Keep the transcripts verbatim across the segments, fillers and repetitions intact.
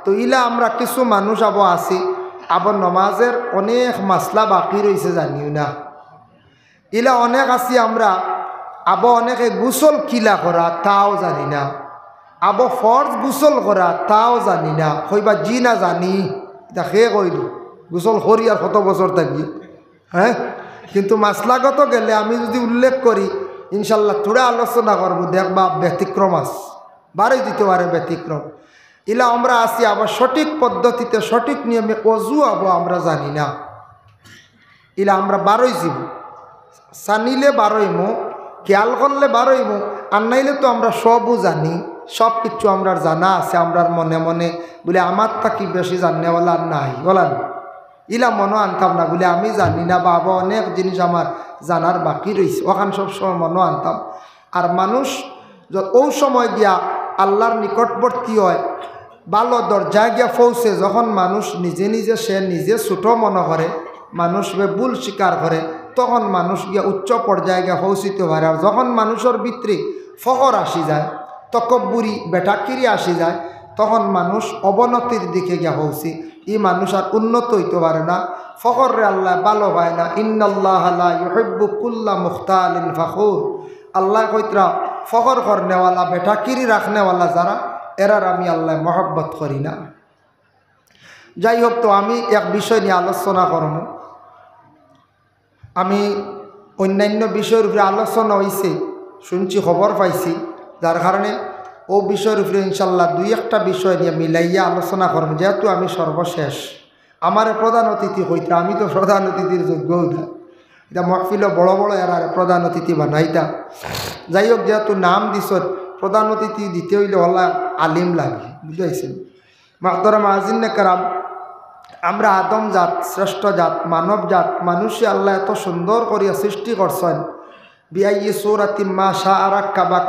তো ইলা আমরা কিছু মানুষ আবো আছি, আবো নমাজের অনেক মাসলা বাকি রইছে জানিও না। ইলা অনেক আছি আমরা, আবো অনেকে গোসল কিলা করা তাও জানি না, আবো ফরজ গোসল করা তাও জানি না। কইবা, "জি না জানি।" ইতা কে কইল? গোসল করি আর কত বছর থাকি, হ্যাঁ? কিন্তু মাসলাগত গেলে আমি যদি উল্লেখ করি, ইনশাল্লাহ থুড়া আলোচনা করবো, দেখবা ব্যতিক্রম আছে, বারই দিতে পারে ব্যতিক্রম। ইলা আমরা আছি আবার সঠিক পদ্ধতিতে, সঠিক নিয়মে অজু আবো আমরা জানি না। ইলা আমরা বারই যিমু, জানিলে বারইমু, খেয়াল করলে বারইমু, আর নাইলে তো আমরা সবও জানি, সব কিছু আমরার জানা আছে, আমরার মনে মনে বলে, "আমার থাকি বেশি জাননেওয়ালা আর নাই, বলেন।" ইলা মনো আনতাম না বলে, "আমি জানি না বাবা, অনেক জিনিস আমার জানার বাকি রইছে", অখান সব সময় মনো আনতাম। আর মানুষ য-, অউ সময় গিয়া আল্লাহর নিকটবর্তী হয়, ভালো দরজায় গিয়া পৌঁছে, যখন মানুষ নিজে নিজে, সে নিজে ছোট মনে করে, মানুষ বে ভুল স্বীকার করে, তখন মানুষ গিয়া উচ্চ পর্যায়ে গিয়া পৌঁছিতে পারে। আর যখন মানুষের ভিতরে ফখর আসি যায়, তকব্বুরি, বেটাকিরি আসি যায়, তখন মানুষ অবনতির দিকে গিয়া পৌঁছে। ই মানুষ আর উন্নত হইতে পারে না। ফখররে আল্লাহ ভালো পায় না। ইন্নাল্লাহা লা ইউহিব্বু কুল্লা মুখতালিন ফাখুর। আল্লাহ কইতরা, ফখর করনেওয়ালা, বেটাকিরি রাখনেওয়ালা যারা, এরার আমি আল্লাহ মহব্বত করি না। যাই হোক, তো আমি এক বিষয় নিয়ে আলোচনা করমু। আমি অন্যান্য বিষয়র উপরে আলোচনা হইছে, শুনছি, খবর পাইছি, যার কারণে অউ বিষয়র উপরে ইনশাল্লাহ দুই একটা বিষয় নিয়ে মিলাইয়া আলোচনা করমু, যেহেতু আমি সর্বশেষ। আমারে প্রধান অতিথি কইতরা, আমি তো প্রধান অতিথির যোগ্যও না। ইতা মহফিলো বড় বড় এরারে প্রধান অতিথি বানাইতা। যাই হোক, যেহেতু নাম দিছত, প্রধান অতিথি দিতে হইলে অলা আলিম লাগে, বুঝাইছেন? মাহতারাম হাজিরিনে কেরাম, আমরা আদম জাত, শ্রেষ্ঠ জাত, মানব জাত, মানুষে আল্লাহ এত সুন্দর করিয়া সৃষ্টি করছেন। বিআইয়ি সূরাতিম মা শাআ রাক্কাবাক।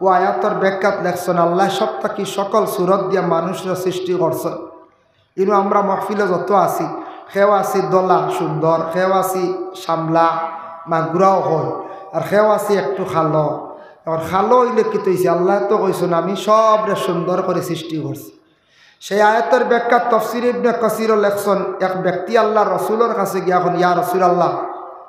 অউ আয়াতর ব্যাখ্যাত লেখছেন, আল্লাহ সব থাকি সকল সুরত দিয়া মানুষরে সৃষ্টি করছেন। ইনো আমরা মহফিলো যত আছি, কেউ আছি ধলা সুন্দর, কেউ আছি সামলা, মাগুরাও হয়, আর কেউ আছি একটু কালো। এখন কালো হইলে কিতা অইছে? আল্লাহ তো কইছেন, "আমি সবরে সুন্দর করি সৃষ্টি করছি।" সেই আয়াতর ব্যাখ্যাত তফসির ইবনে কাসিরও লেখছেন, এক ব্যক্তি আল্লাহর রসুলর কাছে গিয়া কইন, "ইয়া রাসূলুল্লাহ,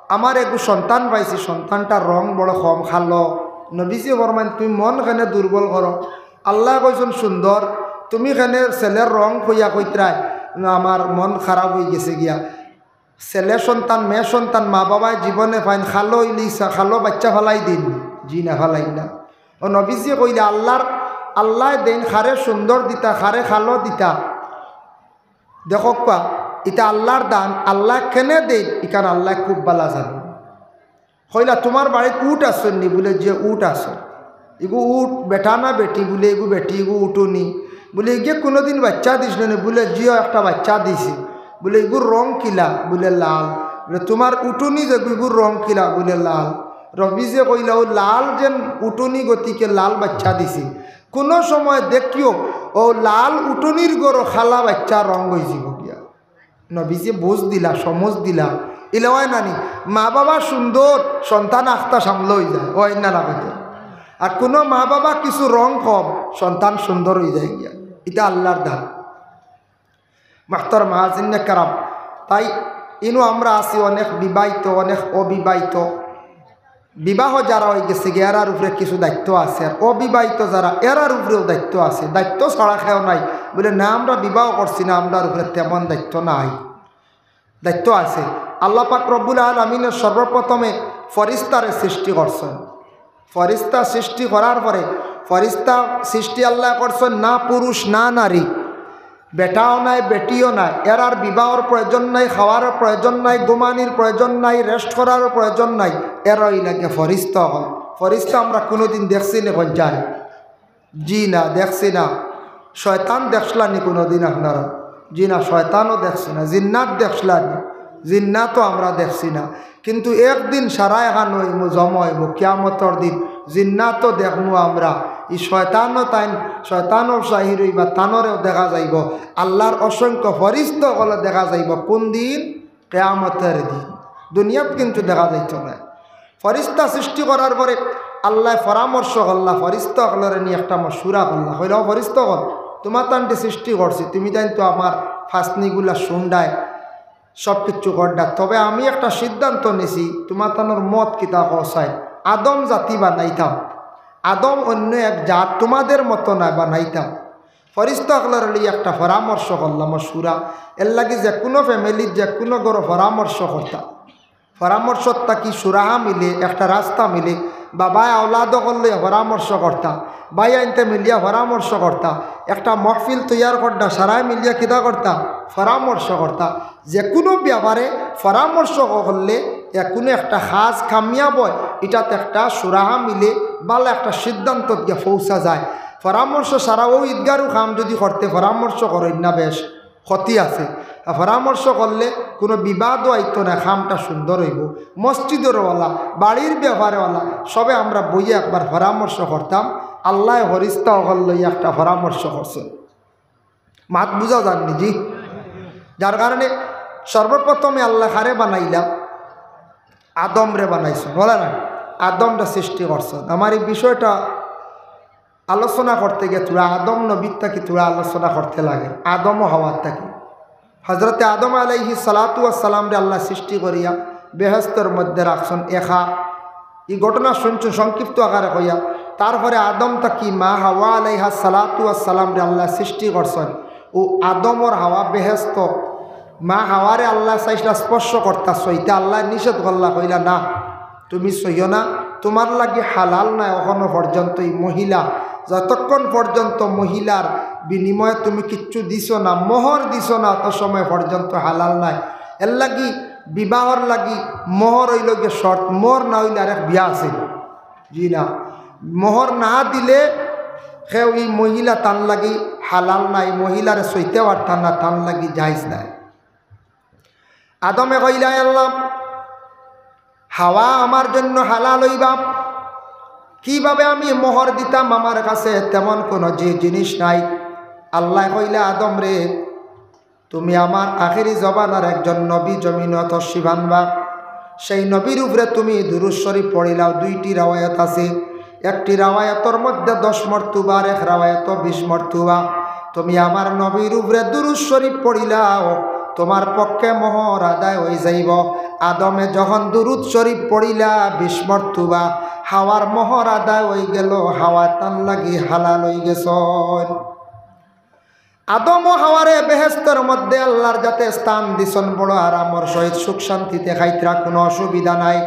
আমার এগু সন্তান পাইছি, সন্তানটার রং বড় কম, কালো।" নবীজি ফরমাইন, "তুমি মন কেনে দুর্বল করো? আল্লায় কইছইন সুন্দর, তুমি কেনে ছেলের রং কইয়া কইতরায়, না, আমার মন খারাপ অইগেছে গিয়া। ছেলে সন্তান, মেয়ে সন্তান, মা বাবায় জীবনে পাইন, কালো অইলে ইসা-, কালো বাইচ্চা ফালাই দিন?" জি না, ফালাইন না। অউ নবীজি কইলা, আল্লাহর, আল্লায় দেইন, কারে সুন্দর দিতা, কারে কালো দিতা। দেখউক্কা, ইতা আল্লাহর দান, আল্লায় কেনে দেইন, ইখান আল্লায় খুব ভালা জানইন। কইলা, "তুমার বাড়িত উট আছইন নি?" বুলে, "জি, উট আছে।" "ইগু উট বেটা না বেটি?" বুলে, "ইগু বেটি।" "ইগু উটুনি?" বুলে, "ইগে কুনুদিন বাইচ্চা দিছিল নি?" বুলে, "জি অয়, একটা বাইচ্চা দিছে।" বুলে, "ইগুর রং কিলা?" বুলে, "লাল।" বুলে, "তুমার উটুনি যেগু, ইগুর রং কিলা?" বুলে, "লাল।" নবীজিয়ে কইলা, অউ লাল যেন উটুনি গতিকে লাল বাইচ্চা দিছে। কুনু সময় দেখিও, অউ লাল উটুনির ঘরো কালা বাইচ্চা রং অইযিবো গিয়া। নবীজিয়ে বুঝ দিলা, সমঝ দিলা। ইলা অয় না নি? মা বাবা সুন্দর, সন্তান আখতা সামলা অইযায়, অয় না লাগতে? আর কুনু মা বাবা কিছু রং কম, সন্তান সুন্দর অইযায় গিয়া। ইটা আল্লাহর দান। মাহতারাম হাজিরিনে কেরাম, তাই ইনো আমরা আছি অনেক বিবাহিত, অনেক অবিবাহিত। বিবাহ যারা অইগেছে গি, এরার উপরে কিছু দায়িত্ব আছে, আর অবিবাহিত যারা, এরার উপরেও দায়িত্ব আছে। দায়িত্ব ছাড়া কেউ নাই। বুলে, "না, আমরা বিবাহ করছি না, আমরার উপরে তেমন দায়িত্ব নাই।" দায়িত্ব আছে। আল্লাহ পাক রব্বুল আলামিনে সর্বপ্রথমে ফরিস্তারে সৃষ্টি করছইন। ফরিস্তা সৃষ্টি করার পরে, ফরিস্তা সৃষ্টি আল্লায় করছইন না পুরুষ না নারী, বেটাও নায়, বেটিও নায়, এরার বিবাহর প্রয়োজন নাই, খাওয়ার প্রয়োজন নাই, ঘুমানির প্রয়োজন নাই, rest করার প্রয়োজন নাই। এরা অইলা গিয়া ফরিস্তা অকল। ফরিস্তা আমরা কুনুদিন দেখছি নি কইন চাই? জি না, দেখছি না। শয়তান দেখছলা নি কুনুদিন আপনারা? জি না, শয়তানও দেখছি না। জিন্নাত দেখছলা নি? জিন্নাতও আমরা দেখছি না। কিন্তু একদিন সারা এখান অইমু, জমা অইমু, কিয়ামতর দিন। জিন্নাতও দেখমু আমরা। ই শয়তানও তাইন, শয়তানও জাহির অইবা, তানরেও দেখা যাইবো। আল্লাহর অসংখ্য ফরিস্তা অকলরে দেখা যাইবো। কুন দিন? কিয়ামতর দিন। দুনিয়াত কিন্তু দেখা যাইতো নায়। ফরিস্তা সৃষ্টি করার পরে আল্লায় পরামর্শ করলা, ফরিস্তা অকলরে নি একটা মশুরা করলা। কইলা, "ও ফরিস্তা অকল, তুমাতানরে সৃষ্টি করছি, তুমি তাইন তো আমার ফাসনিগুলা শুনরায়, সব কিচ্ছু কররায়। তবে আমি একটা সিদ্ধান্ত নিছি, তুমাতানর মত কিতা কও চাই। আদম জাতি বানাইতাম, আদম অইন্য এক জাত, তুমাদের মতো নায় বানাইতাম।" ফিরিস্তা অকলরে লইয়া একটা পরামর্শ করলা, মশওরা। এরলাগি যেকুনু ফ্যামিলির, যেকুনু ঘরো পরামর্শ করতা, পরামর্শর থাকি সুরাহা মিলে, একটা রাস্তা মিলে। বাবায় আওলাদ অকল লইয়া পরামর্শ করতা, ভাইয়াইন্তে মিলিয়া পরামর্শ করতা, একটা মহফিল তৈয়ার করতা, সারায় মিলিয়া কিতা করতা, পরামর্শ করতা। যেকুনু ব্যাপারে পরামর্শ করলে যেকুনু একটা কাজ কামিয়াব অয়, ইটাত একটা সুরাহা মিলে, ভালা একটা সিদ্ধান্তত গিয়া পৌঁছা যায়। পরামর্শ ছাড়া অউ ইদগারউ কাম যুদি করতে পরামর্শ করইন না, বেশ ক্ষতি আছে। আর পরামর্শ করলে কুনু বিবাদও আইতো না, কামটা সুন্দর অইবো। মসজিদর ওয়ালা, বাড়ির ব্যাপারে ওয়ালা, সবে আমরা বইয়া একবার পরামর্শ করতাম। আল্লায় ফিরিস্তা অকল লইয়া একটা পরামর্শ করছইন। মাত বুঝা যারনি জি? যার কারণে সর্বপ্রথমে আল্লায় কারে বানাইলা? আদমরে বানাইছইন, বুঝলা না? আদমরে সৃষ্টি করছইন। আমার এই বিষয়টা আলোচনা করতে গিয়া থুড়া আদম নবীর থাকি থুড়া আলোচনা করতে লাগে, আদম ও হাওয়ার থাকি। হজরতে আদম আলাইহিস সালাতু ওয়াস সালামরে আল্লায় সৃষ্টি করিয়া বেহেস্তর মধ্যে রাখছইন একা। ই ঘটনা শুনছইন সংক্ষিপ্ত আকারে কইয়া। তারপরে আদম থাকি মা হাওয়া আলাইহাস সালাতু ওয়াস সালামরে আল্লায় সৃষ্টি করছইন। অউ আদম আর হাওয়া বেহেস্তো, মা হাওয়ারে আল্লায় চাইছলা স্পর্শ করতা, ছইতা, আল্লায় নিষেধ করলা, কইলা, "না, তুমি ছইও না, তুমার লাগি হালাল নায় অখনো পর্যন্ত ই মহিলা, যতক্ষণ পর্যন্ত মহিলার বিনিময়ে তুমি কিচ্ছু দিছো না, মোহর দিছো না, অত সময় পর্যন্ত হালাল নায়।" এরলাগি বিবাহর লাগি মোহর অইলো গিয়া শর্ত, মোহর না অইলে আরেক বিয়া আছে? জি না। মোহর না দিলে কেউ ই মহিলা তান লাগি হালাল নায়, মহিলারে ছইতে পারতা না, তান লাগি জায়েজ নায়। আদমে কইলা, "আল্লাহ, হাওয়া আমার জন্য হালাল অইবা, কিভাবে আমি মোহর দিতাম? আমার কাছে তেমন কুনু জি-, জিনিস নাই।" আল্লায় কইলা, "আদমরে, তুমি আমার আখেরি জমানার একজন নবী জমিনো তশরিফ আনবা, সেই নবীর উপরে তুমি দুরূদ শরীফ পড়িলাও।" দুইটি রেওয়ায়েত আছে, একটি রেওয়ায়েতর মধ্যে দশ মর্তুবা, আর এক রেওয়ায়েতো বিশ মর্তুবা। তুমি আমার নবীর উপরে দুরূদ শরীফ পড়িলাও, তুমার পক্ষে মোহর আদায় অইযাইবো। আদমে যখন দুরূদ শরীফ পড়িলা বিশ মর্তুবা, হাওয়ার মোহর আদায় অইগেলো, হাওয়া তান লাগি হালাল অইগেছইন। আদম ও হাওয়ারে বেহেস্তর মধ্যে আল্লার যাতে স্থান দিছইন, বড় আরামর সহিত সুখ শান্তিতে খাইতরা, কুনু অসুবিধা নাই।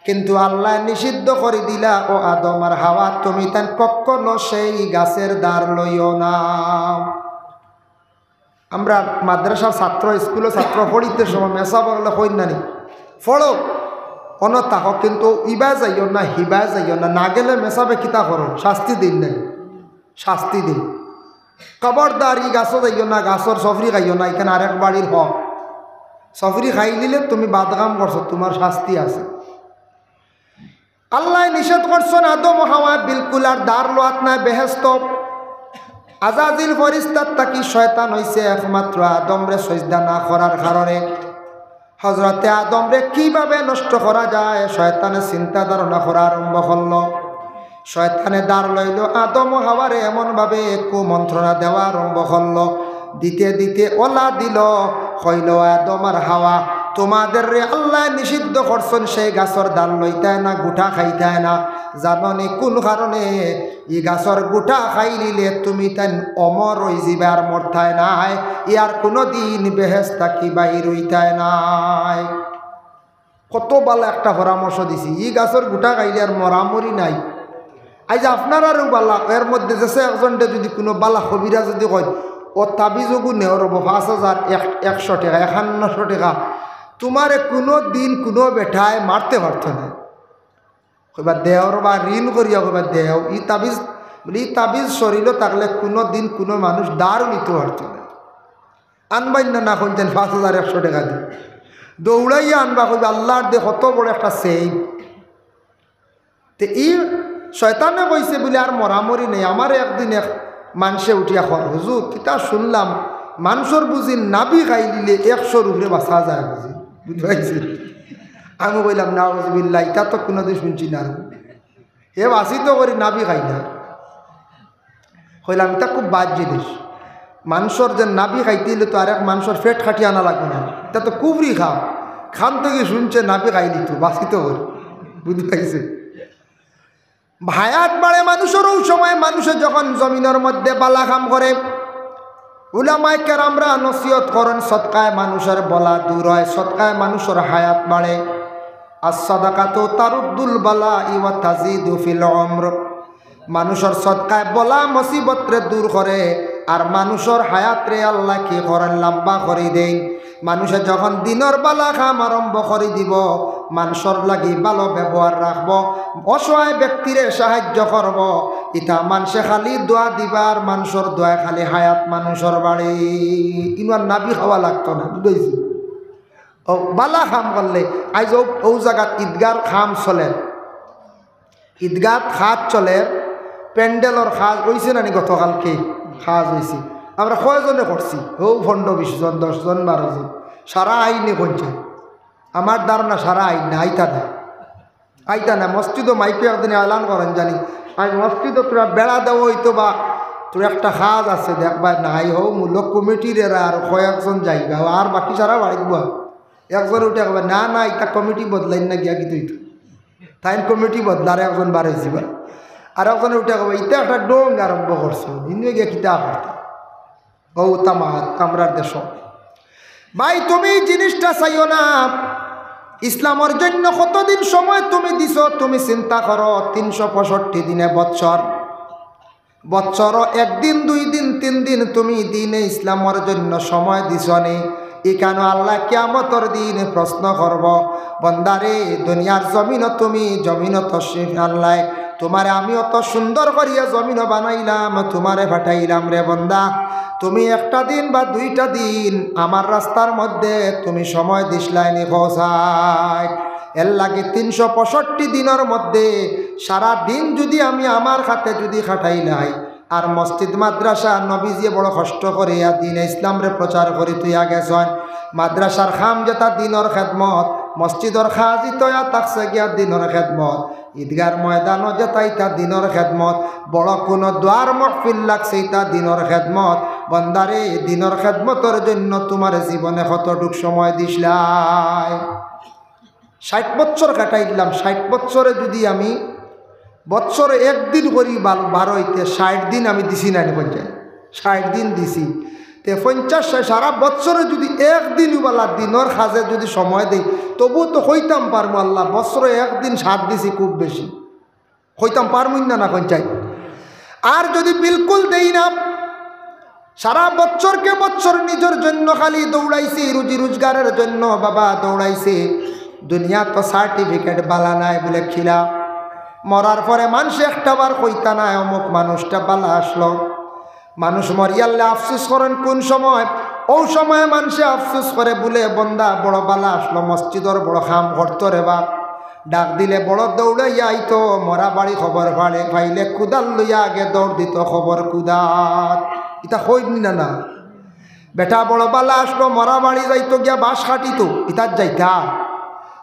কিন্তু আল্লায় নিষিদ্ধ করি দিলা, "ও আদম আর হাওয়া, তুমি তান কখনো সেই গাছের ডাল লইও না।" আমরা মাদ্রাসার ছাত্র, স্কুলো ছাত্র পড়িতে সময় মেসাব অকলে কইন না নি, "পড়ো, অনো থাকো, কিন্তু ইবায় যাইও না, হিবায় যাইও না, না গেলে মেসাবে কিতা করইন, শাস্তি দেইন না নি?" শাস্তি দেইন। "খবরদার, ই গাছো যাইও না, গাছর সফরি খাইও না, ইখান আরেক বাড়ির হক। সফরি খাইলিলে তুমি বাদ কাম করছো, তুমার শাস্তি আছে।" আল্লায় নিষেধ করছইন আদম ও হাওয়া বিলকুল আর ডাল লওয়াত নায় বেহেস্তো। আজাজিল ফিরিস্তার থাকি শয়তান অইছে একমাত্র আদমরে সইজদা না করার কারণে। হজরতে আদমরে কিভাবে নষ্ট করা যায়, শয়তানে চিন্তা ধারণা করা আরম্ভ করলো। শয়তানে ডাল লইলো, আদম ও হাওয়ারে এমনভাবে কুমন্ত্রণা দেওয়া আরম্ভ করলো। দিতে দিতে অলা দিলো, কইলো, "আদম আর হাওয়া, তুমাদেররে আল্লায় নিষিদ্ধ করছইন সেই গাছর ডাল লইতায় না, গুটা খাইতায় না। জানো নি কুন কারণে? ই গাছর গুটা খাইলিলে তুমি তাইন অমর অইযিবায়, আর মরতায় নায়, ইয়ার কুনুদিন বেহেস্ত থাকি বাইর অইতায় নায়।" কত ভালা একটা পরামর্শ দিছি, ই গাছর গুটা খাইলে আর মরামরি নাই। আইজ আপনারারেও ভালা, এর মধ্যে যেছে একজনরে যুদি কুনু ভালা কবিরাজ যুদি কইন, "ও তাবিজ ওগু নেও রবো, পাঁচ হাজার এক-, একশো টেকা, একান্নশো টেকা, তুমারে কুনুদিন কুনু বেটায় মারতে পারতো নায়।" কইবা, "দেও রবা, ঋণ করিয়া কইবা, দেও।" ই তাবিজ, বলে, ই তাবিজ শরীলো থাকলে কুনুদিন কুনু মানুষ ধার নিতো পারতো নায়। আনবাইন না, না কইন যেন পাঁচ হাজার একশো টেকা দি। দৌড়াইয়া আনবা, কইবা, "আল্লার দে কত বড় একটা সেইব।" তে ই শয়তানে কইছে বুলে আর মরামরি নাই। আমারে একদিন এক মানষে উঠিয়া কর, "হুজুর, কিতা শুনলাম, মানষর বুঝি নাভি খাইলিলে একশোর উপরে বাঁচা যায় বুঝি।" বুঝতে পারছি? আমি কইলাম, "নাউজুবিল্লাহ, ইতা তো কুনুদিন শুনছি না।" হে বাঁচিতো করি নাভি খাই না। কইলাম, "ইতা খুব বাদ জিনিস। মানষর যে নাভি খাইতে অইলে তো আরেক মানষর পেট কাটি আনা লাগবো না। ইতা তো কুফরি কাম। কান থাকি হুনছে নাভি খাইলিতো, বাঁচিতো করি।" বুঝি পাইছে? হায়াত বাড়ে মানষর অউ সময়, মানষে যখন জমিনর মধ্যে বালা কাম করে। উলামায়ে কেরামরা নসিহত করইন, সদকায় মানষর বালা দূর অয়, সদকায় মানষর হায়াত বাড়ে। আস সাদাকাতু তারুদ্দুল বালা ওয়া তাজিদু ফিল উমর। মানষর সদকায় বালা মুসিবতরে দূর করে, আর মানষর হায়াতরে আল্লায় কি করইন? লম্বা করি দেইন। মানষে যখন দিনর বালা কাম আরম্ভ করি দিবো, মানষর লাগি ভালো ব্যবহার রাখবো, অসহায় ব্যক্তিরে সাহায্য করবো, ইতা মানষে খালি দোয়া দিবা, আর মানষর দোয়ায় খালি হায়াত মানষর বাড়ে। ইনো আর নাভি খাওয়া লাগতো না, বুঝাইছি? অউ বালা কাম করলে, আইজ অউ, অউ জাগাত ইদগার কাম চলের, ইদগাত কাজ চলের, প্যান্ডেলর কাজ অইছে না নি? গতকালকে কাজ অইছে, আমরা কয়জনে করছি? অউ পনরো বিশ জন, দশ জন, বারো জন, সারা আইন নি কইছে। আমার ধারণা সারা আইন না, আইতা না, আইতা না। মসজিদো মাইকো একদিন এলান করইন জানি, আইজ মসজিদো থুড়া বেড়া দেওয়া অইতো বা থুড়া একটা কাজ আছে, দেখবায় নাই, অউ মূলক কমিটির এরা আর কয়েকজন যাইবা, আর বাকি সারা বাড়িত বওয়া। একজনে উঠি কইবা, "না, না, ইতা কমিটি বদলাইন না গিয়া কিতা অইতো।" তাইন কমিটি বদলার, একজন বারইছি বা। আর একজনে উঠি কইবা, "ইতা একটা ঢং আরম্ভ করছো, ইনো গিয়া কিতা করতা?" অউ তামাত আমরার দেশো। ভাই, তুমি ই জিনিসটা চাইও না। ইসলামর জন্য কতদিন সময় তুমি দিছো, তুমি চিন্তা করো, তিনশো পঁয়ষট্টি দিনে বৎসর, বৎসরো একদিন, দুই দিন, তিন দিন তুমি দ্বীনে ইসলামর জন্য সময় দিছো নি? ইখানো আল্লায় কিয়ামতর দিন প্রশ্ন করবো, "বন্দারে, দুনিয়ার জমিনো তুমি, জমিনো তশরিফ আনলায়, তুমারে আমি অত সুন্দর করিয়া জমিনো বানাইলাম, তুমারে পাঠাইলাম রে বন্দা, তুমি একটা দিন বা দুইটা দিন আমার রাস্তার মধ্যে তুমি সময় দিছলায় নি কওছাইন?" এরলাগি তিনশো পঁয়ষট্টি দিনর মধ্যে সারা দিন যুদি আমি আমার খাতে যুদি খাটাইলাই, আর মসজিদ মাদ্রাসা নবীজিয়ে বড় কষ্ট করিয়া দ্বীনে ইসলামরে প্রচার করি থইয়া গেছইন। মাদ্রাসার কাম যেতা দ্বীনর খেদমত, মসজিদর কাজ ইতা অইয়া থাকছে গিয়া দ্বীনর খেদমত, ইদগার ময়দানো যেতা ইতা দ্বীনর খেদমত, বড় কুনু দোয়ার মহফিল লাগছে ইতা দ্বীনর খেদমত। বন্দারে, দ্বীনর খেদমতর জন্য তুমারে জীবনে কতটুক সময় দিছলায়? ষাইট বৎসর কাটাই দিলাম, ষাইট বৎসরে যুদি আমি বৎসরে একদিন করি বারইতে ষাইট দিন আমি দিছি না নি পঞ্চাশ? ষাইট দিন দিছি। তে পঞ্চাশ, ষাইট, সারা বৎসরে যুদি একদিন উবালা দ্বীনর কাজে যুদি সময় দেই, তবু তো কইতাম পারমু, "আল্লাহ, বৎসরে একদিন সাথ দিছি খুব বেশি।" কইতাম পারমু না, না কইন চাই? আর যুদি বিলকুল দেই না, সারা বৎসরকে বৎসর নিজর জন্য খালি দৌড়াইছি, রুজি রোজগারর জন্য বাবা দৌড়াইছি। দুনিয়াত তো সার্টিফিকেট বালা নাই বুলে খিলা। মরার পরে মানষে একটাবার কইতা নায়, "অমুক মানুষটা বালা আছলো।" মানুষ মরিয়ারলে আফসোস করইন কুন সময়? অউ সময় মানষে আফসোস করে বুলে, "বন্দা বড় বালা আছলো, মসজিদর বড় কাম করতো রে বা।" ডাক দিলে বড় দৌড়াইয়া আইতো, মরা বাড়ি খবর পাড়ে পাইলে কুদাল লইয়া আগে দৌড় দিতো খবর কুদাত। ইতা কইন নি না, না? বেটা বড় বালা আছলো, মরা বাড়ি যাইতো গিয়া বাঁশ কাটিতো, ইতাত যাইতা?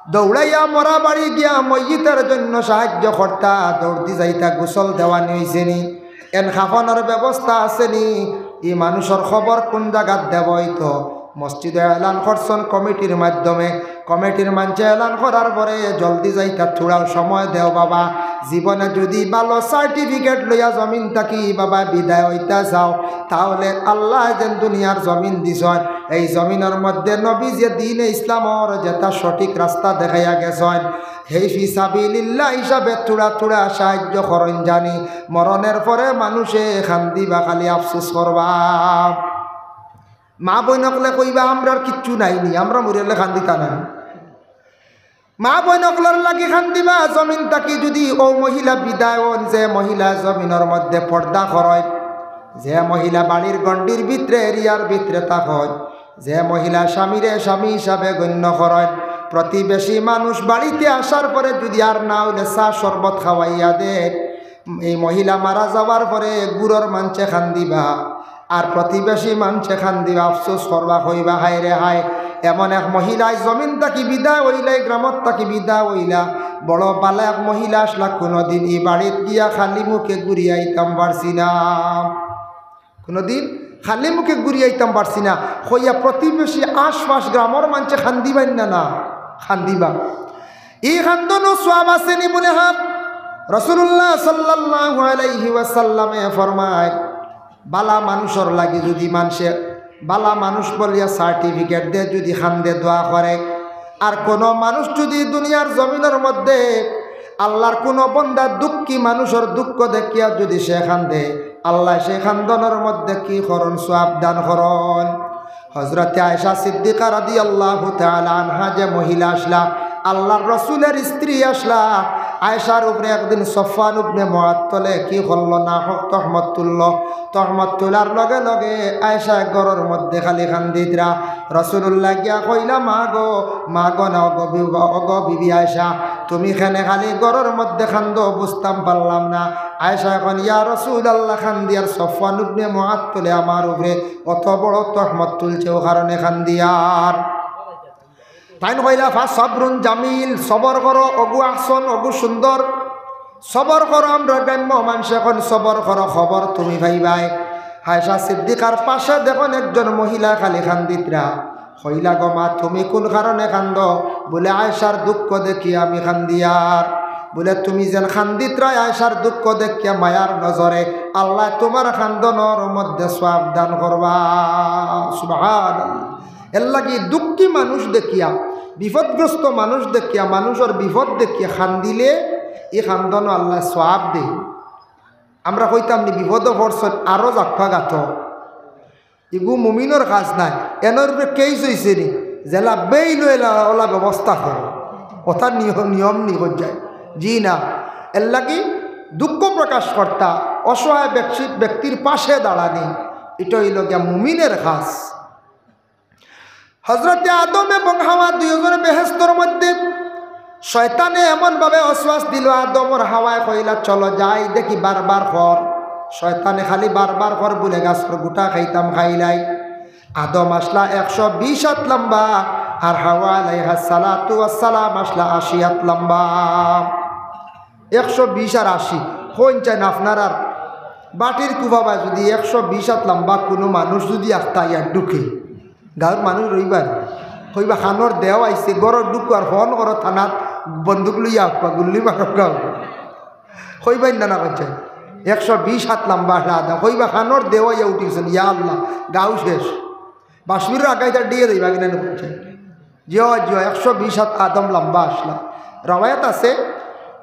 দৌড়াইয়া মরা বাড়ি গিয়া মইয়িতর জন্য সাহায্য করতা, দৌড় দি যাইতা, গোসল দেওয়ানি অইছে নি, এন কাফনর ব্যবস্থা আছে নি, ই মানুষর খবর কুন জাগাত দেওয়া অইতো? মসজিদো এলান করছইন কমিটির মাধ্যমে, কমিটির মানষে এলান করার পরে জলদি যাইতা, থুড়াও সময় দেও বাবা। জীবনে যুদি ভালো সার্টিফিকেট লইয়া জমিন থাকি বাবা বিদায় অইতা চাও, তাহলে আল্লায় যেন দুনিয়ার জমিন দিছইন, এই জমিনর মধ্যে নবীজিয়ে দ্বীনে ইসলামর যেতা সঠিক রাস্তা দেখাইয়া গেছইন, হেই ফি সাবিলিল্লাহ হিসাবে থুড়া থুড়া সাহায্য করইন জানি। মরণের পরে মানষে কান্দিবা, খালি আফসোস করবা। মা বইন অকলে কইবা, "আমরার কিচ্ছু নাই নি, আমরা মরিয়ারলে কান্দিতা না।" মা বইন অকলর লাগি কান্দিবা, জমিন থাকি যুদি অউ মহিলা বিদায় অইন, যে মহিলা জমিনর মধ্যে পর্দা করইন, যে মহিলা বাড়ির গণ্ডির ভিতরে, এরিয়ার ভিতরে থাকইন, যে মহিলা স্বামীরে স্বামী হিসাবে গণ্য করইন, প্রতিবেশী মানুষ বাড়িতে আসার পরে যুদি আর না অইলে চা শরবত খাওয়াইয়া দেইন, এই মহিলা মারা যাওয়ার পরে গুরর মানষে কান্দিবা, আর প্রতিবেশী মানষে কান্দিবা, আফসোস করবা, কইবা, "হায় রে হায়, এমন এক মহিলা ই জমিন থাকি বিদায় অইলা, ই গ্রামত থাকি বিদায় অইলা, বড় বালা এক মহিলা আছলা, কুনুদিন ই বাড়িত গিয়া খালি মুখে ঘুরিয়া আইতাম পারছি না।" কুনুদিন খালি মুখে ঘুরি আইতাম পারছি না, কইয়া প্রতিবেশী আশপাশ গ্রামর মানষে কান্দিবা না, না কান্দিবা। ই কান্দনো সওয়াব আছে নি? বুলে হ্যাঁ। রাসূলুল্লাহ সাল্লাল্লাহু আলাইহি ওয়াসাল্লামে ফরমায়, বালা মানুষর লাগি যুদি মানষে বালা মানুষ বলিয়া সার্টিফিকেট দে, যুদি কান্দে দোয়া করে, আর কুনু মানুষ যুদি দুনিয়ার জমিনর মধ্যে আল্লার কুনু বন্দা দুঃখী মানুষর দুঃখ দেখিয়া যুদি সে কান্দে, আল্লায় সে কান্দনর মধ্যে কি করইন? সওয়াব দান করইন। হযরতে আয়েশা সিদ্দিকা রাদিয়াল্লাহু তাআলা আনহা যে মহিলা আছলা, আল্লার রাসূলর স্ত্রী আছলা, আয়েশার উপরে একদিন সফওয়ান ইবনে মুআত্তলে কি করলো? নাহক তহমত তুললো। তহমত তুলার লগে লগে আয়েশা ঘরর মধ্যে খালি কান্দিত্রা। রাসূলুল্লায় গিয়া কইলা, "মা গো, মা গো, না, ওগো বি-, ওগো বিবি আয়েশা, তুমি কেনে খালি ঘরর মধ্যে কান্দো, বুঝতাম পারলাম না।" আয়েশা কইন, "ইয়া রাসূলুল্লাহ, কান্দিয়ার সফওয়ান ইবনে মুআত্তলে আমার উপরে অত বড় তহমত তুলছে, অউ কারণে কান্দিয়ার।" তাইন কইলা, "ফাসাবরুন জামিল, সবর করো, অগু আহসান, অগু সুন্দর, সবর করো।" আমরা গ্রাম্য মানষে কইন, "সবর করো, খবর তুমি পাইবায়।" আয়েশা সিদ্দিকার পাশে দেখইন একজন মহিলা খালি কান্দিত্রা। কইলা, "গো মা, তুমি কুন কারণে কান্দো?" বুলে, "আয়েশার দুঃখ দেখিয়া আমি কান্দিয়ার।" বুলে, "তুমি যেন কান্দিত্রায় আয়েশার দুঃখ দেখিয়া মায়ার নজরে, আল্লায় তুমার কান্দনর মধ্যে সওয়াব দান করবা।" সুবহানাল্লাহ। এরলাগি দুঃখী মানুষ দেখিয়া, বিপদগ্রস্ত মানুষ দেখিয়া, মানুষর বিপদ দেখিয়া কান্দিলে ই কান্দনো আল্লায় সওয়াব দেইন। আমরা কইতাম নি, বিপদো পড়ছইন, আরো জাক্কা গাতো। ইগু মুমিনর কাজ নায়। এনর উপরে কেইস অইছে নি, যেলা বেইল অইলা অলা ব্যবস্থা করো। অতা নিয়ম, নিয়ম নি কইযায়। জি না। এরলাগি দুঃখ প্রকাশ করতা, অসহায় ব্যক্তি-, ব্যক্তির পাশে দাঁড়ানি, ইটা অইলো গিয়া মুমিনর কাজ। হযরতে আদম এবং হাওয়া দুইজন বেহেস্তর মধ্যে শয়তানে এমনভাবে ওয়াসওয়াস দিলো, আদম আর হাওয়ায় কইলা, "চলো যাই, দেখি বারবার কর।" শয়তানে খালি বারবার কর বুলে, "গাছর গুটা খাইতাম, খাইলাই।" আদম আছলা একশো বিশ আত লম্বা, আর হাওয়া আলাইহাস সালাতু ওয়াস সালাম আছলা আশি আত লম্বা। একশো বিশ আর আশি, কইন চাইন আপনারার বাটির কুবাবায় যুদি একশো বিশ আত লম্বা কুনু মানুষ যুদি আখতা আইয়া ঢুকে, গাউর মানুষ রইবা নি? কইবা, "কানোর দেও আইছে, ঘরো ঢুকো আর ফোন করো থানাত, বন্দুক লইয়া আউক্কা, গুল্লি মারউক্কা।" কইবা না, না কইছে, একশো বিশ আত লম্বা আছলা আদম, কইবা, "কানোর দেও আইয়া উঠিছইন, ইয়া আল্লাহ, গাউ শেষ।" বাঁশমিরর আগাইতার ডিগে যাইবা কিনা নি কইছে। জিও, জিও, একশো বিশ আত আদম লম্বা আছলা। রাওয়ায়াত আছে,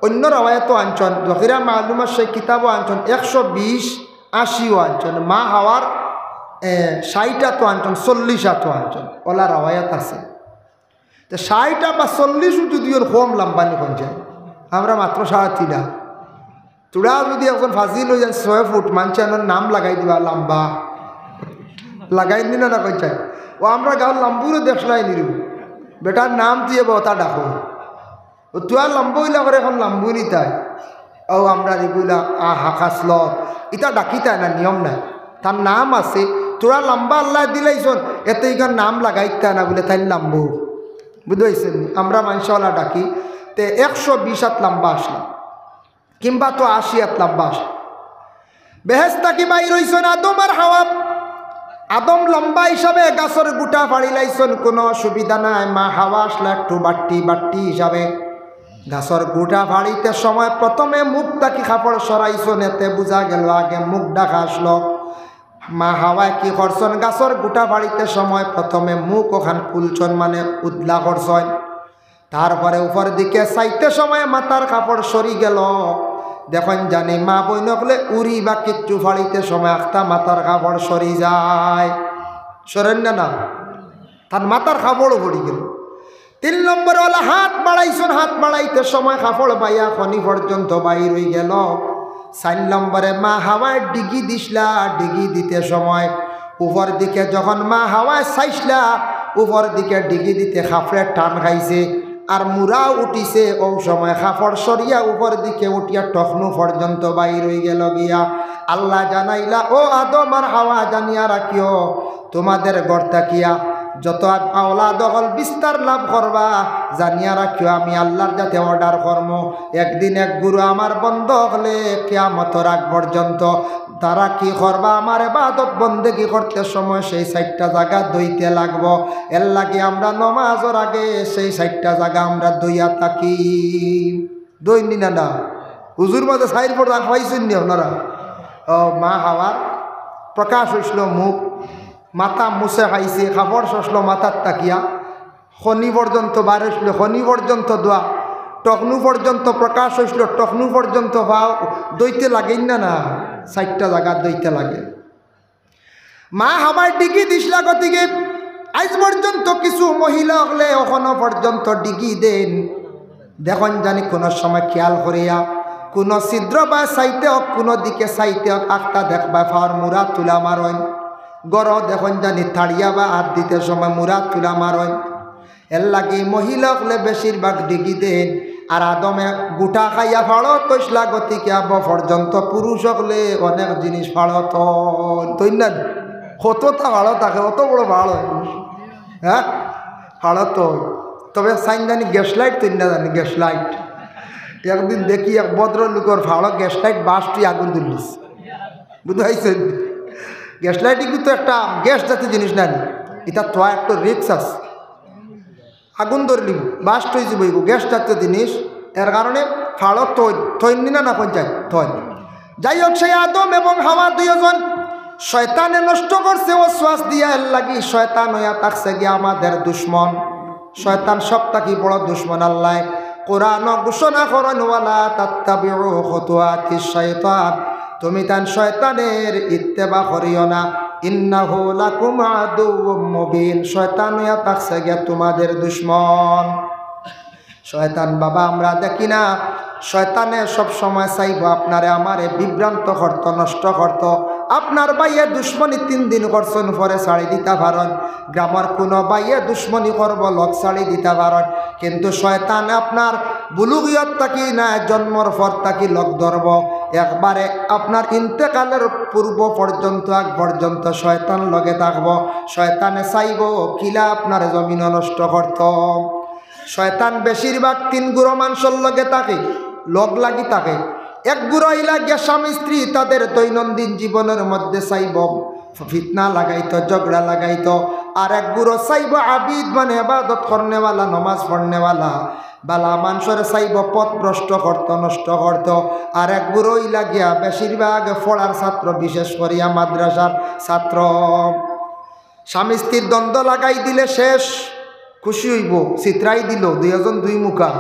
অইন্য রাওয়ায়াতও আনছইন, জখিরা মালুমাত সেই কিতাবও আনছইন, একশো বিশ, আশিও আনছইন, মা হাওয়ার, এ, ষাইট আতও আনছইন, চল্লিশ আতও আনছইন, অলা রাওয়ায়াত আছে। তে ষাইট বা চল্লিশও যুদি অর কম লম্বা নি কইন চাইন, আমরা মাত্র সাড়ে তিন আত। তুরা যুদি একজন ফাজিল অইযাইন ছয় ফুট, মানষে আনর নাম লাগাই দিবা লম্বা। লাগাই নি না, না কইন চাইন। ও আমরা গাউর লম্বুরে দেখছলায় নি রে। বেটার নাম দিয়া বা অতা ডাকো। ও তুরা লম্বু অইলা করে অখন লম্বু নি তাই। ও আমরা রেগুলা আ হাকাসলত। ইতা ডাকিতা না, নিয়ম নাই। তার নাম আছে। তুরা লম্বা আল্লায় দিলাইছইন, এতে ইখান নাম লাগাইতা না বুলে তাইন লম্বু। বুঝতে পারছইন নি? আমরা মানষে অলা ডাকি। তে একশো বিশ আত লম্বা আছলা। কিংবা তো আশি আত লম্বা আছলা। বেহেস্ত থাকি বাইর অইছইন আদম আর হাওয়া। আদম লম্বা হিসাবে গাছর গুটা ফাড়িলাইছইন, কুনু অসুবিধা নাই। মা হাওয়া আছলা একটু বাট্টি, বাট্টি হিসাবে। গাছর গুটা ফাড়িতে সময় প্রথমে মুখ থাকি কাপড় সরাইছইন, এতে বুঝা গেলো আগে মুখ ঢাকা আছলো। মা হাওয়ায় কি করছইন, গাছর গুটা ফাড়িতে সময় প্রথমে মুখ অখান খুলছইন, মানে উদলা করছইন। তারপরে উপর দিকে চাইতে সময় মাথার কাপড় সরি গেলো। দেখইন জানি মা বইন অকলে উড়ি বা কিচ্ছু ফাড়িতে সময় আখতা মাথার কাপড় সরি যায়। সরের না, না? তান মাথার কাপড়ও পড়ি গেলো। তিন নম্বরে অলা হাত বাড়াইছইন, হাত বাড়াইতে সময় কাপড় বাইয়া খনি পর্যন্ত বাইর অই গেলো। চাইর নম্বরে মা হাওয়ায় ডিগি দিছলা, ডিগি দিতে সময় উপর দিকে যখন মা হাওয়ায় চাইছলা, উপর দিকে ডিগি দিতে কাপড়ে টান খাইছে, আর মুড়াও উঠিছে। অউ সময় কাপড় সরিয়া উপর দিকে উঠিয়া টখনু পর্যন্ত বাইর অই গেলো গিয়া। আল্লায় জানাইলা, "ও আদম আর হাওয়া, জানিয়া রাখিও, তুমাদের ঘর থাকিয়া যত আ-, আওলাদ অকল বিস্তার লাভ করবা, জানিয়া রাখিও, আমি আল্লার যাতে অর্ডার করমু, একদিন এক গুরু আমার বন্দা অকলে কিয়ামতর আগ পর্যন্ত তারা কি করবা? আমার ইবাদত বন্দেগি করতে সময় সেই চাইরটা জাগা ধইতে লাগবো। এর লাগি আমরা নমাজর আগে সেই চাইরটা জাগা আমরা ধইয়া থাকি। ধইন নি না, না? উজুর মাঝে চাইর ফরজ আগ পাইছইন নি আপনারা? ও, মা হাওয়ার প্রকাশ অইছিল মুখ, মাথা মুছে খাইছে, কাপড় শসলো মাথার তাকিয়া, খনি পর্যন্ত বার অইছিল, খনি পর্যন্ত দোয়া, টকনু পর্যন্ত প্রকাশ অইছিল, টকনু পর্যন্ত পাও ধইতে লাগেন না, না? চাইরটা জাগা ধইতে লাগে। মা হাওয়ায় ডিগি দিছলা গতিকে আইজ পর্যন্ত কিছু মহিলা অকলে অখনো পর্যন্ত ডিগি দেইন। দেখইন জানি কুনু সময় খেয়াল করিয়া কুনু ছিদ্র বা চাইতে অউক, কুনু দিকে চাইতে অউক, আখতা দেখবা পাওর মুড়া তুলা মারইন। ঘরো দেখইন জানি তাড়িয়া বা আত দিতে সময় মুড়া তুলা মারইন। এর লাগি মহিলা অকলে বেশিরভাগ ডিগি দেইন। আর আদমে গুটা খাইয়া ফাড়ত থইছলা গতিকে আবো পর্যন্ত পুরুষ অকলে অনেক জিনিস ফাড়ত থইন। থইন না নি? কততা ফাড়ত থাকে, অত বড় ফাড় অয়। হ্যাঁ? ফাড়ত থইন। তবে চাইন জানি গ্যাস লাইট থইন না জানি, গ্যাস লাইট। একদিন দেখি এক ভদ্রলোকর ফাড়ো গ্যাস লাইট বাস্ট অই আগুন ধরলিছে। বুঝতে পারছইন? গ্যাস লাইট ইগু তো একটা গ্যাস জাতীয় জিনিস না নি? ইটা তো একটা রিস্ক আছে। আগুন ধরলিবো, বাস্ট অইযিবো, ইগু গ্যাস জাতীয় জিনিস। এর কারণে ফাড়ো থইন, থইন নি না, না কোন চাই? থইন। যাই হোক, সেই আদম এবং হাওয়া দুইজন শয়তানে নষ্ট করছে ওয়াসওয়াস দিয়া, এর লাগি শয়তান অইয়া থাকছে গিয়া আমাদের দুশমন। শয়তান সব থাকি বড় দুশমন। আল্লায় কোরআনো ঘোষণা করইন, "ওয়ালা তাত্তাবিউ খুতুওয়াতিশ শাইতান", তুমি তান শয়তানের ইত্তেবা করিও না। "ইন্নাহু লাকুম আদুউম মুবিন", শয়তান অইয়া থাকছে গিয়া তোমাদের দুশমন। শয়তান বাবা আমরা দেখি না, শয়তানে সব সময় চাইবো আপনারে আমারে বিভ্রান্ত করতো, নষ্ট করতো। আপনার ভাইয়ে দুশমনি তিন দিন করছইন, পরে ছাড়ি দিতা পারইন। গ্রামর কুনু ভাইয়ে দুশমনি করবো, লগ ছাড়ি দিতা পারইন। কিন্তু শয়তান আপনার বুলুগিয়ত থাকি না, জন্মর পর থাকি লগ ধরবো। একবারে আপনার ইন্তেকালর পূর্ব পর্যন্ত, আগ পর্যন্ত শয়তান লগে থাকবো। শয়তানে চাইবো কিলা আপনার জমিনো নষ্ট করতো। শয়তান বেশিরভাগ তিন গুরু মানষর লগে থাকে, লগ লাগি থাকে। এক গুরু অইলা গিয়া স্বামী স্ত্রী, তাদের দৈনন্দিন জীবনের মধ্যে চাইবো ফিতনা লাগাইতো, ঝগড়া লাগাইতো। আর এক গুরু চাইবো আবিদ, মানে ইবাদত করনেওয়ালা, নমাজ পড়নেওয়ালা, বালা মানষরে চাইবো পথভ্রষ্ট করতো, নষ্ট করতো। আর এক গুরু অইলা গিয়া বেশিরভাগ পড়ার ছাত্র, বিশেষ করিয়া মাদ্রাসার ছাত্র। স্বামী স্ত্রীর দ্বন্দ্ব লাগাই দিলে শেষ, খুশি অইবো, ছিতরাই দিলো, দুইজন দুই মুখা।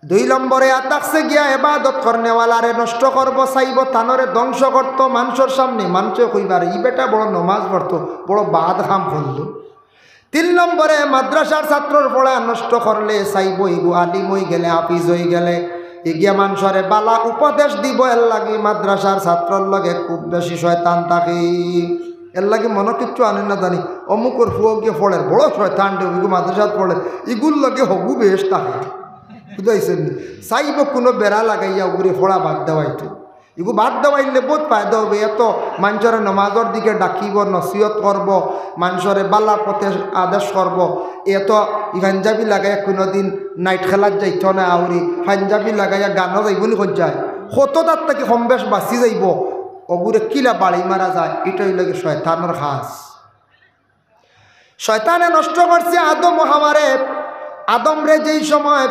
দুই নম্বরে আতাকছে গিয়া ইবাদত করনেওয়ালারে নষ্ট করবো, চাইবো তানরে ধ্বংস করতো মানষর সামনে, মানষে কইবা, "ই বেটা বড় নমাজ পড়তো, বড় বাদ কাম করলো।" তিন নম্বরে মাদ্রাসার ছাত্রর পড়া নষ্ট করলে চাইবো ইগু আলিম অইগেলে, হাফিজ অইগেলে, ইগিয়া মানষরে বালা উপদেশ দিবো। এর লাগি মাদ্রাসার ছাত্রর লগে খুব বেশি শয়তান থাকে। এর লাগি মনো কিচ্ছু আনইন না জানি, অমুকর ফুয়া গিয়া পড়ের, বড় শয়তান রে, ইগু মাদ্রাসাত পড়ের, ইগুর লগে হগু বেশ থাকে। বুঝাইছইন নি? চাইবো কুনু বেড়া লাগাইয়া উগুরে পড়া বাদ দেওয়াইতো। ইগু বাদ দেওয়াইলে বউত ফায়দা অইবো। এত মানষরে নমাজর দিকে ডাকিবো, নসিহত করবো, মানষরে বালা পথে আদেশ করবো। এত ই পাঞ্জাবি লাগাইয়া কুনুদিন নাইট খেলাত যাইতো না, আউরি পাঞ্জাবি লাগাইয়া গানো যাইবো নি কইন চাই? কততার থাকি কম বেশ বাঁচি যাইবো। অগুরে কিলা বাড়ি মারা যায়, ইটা অইলো গি শয়তানর কাজ। শয়তানে নষ্ট করছে আদম ও হাওয়ারে। আদমরে যেই সময়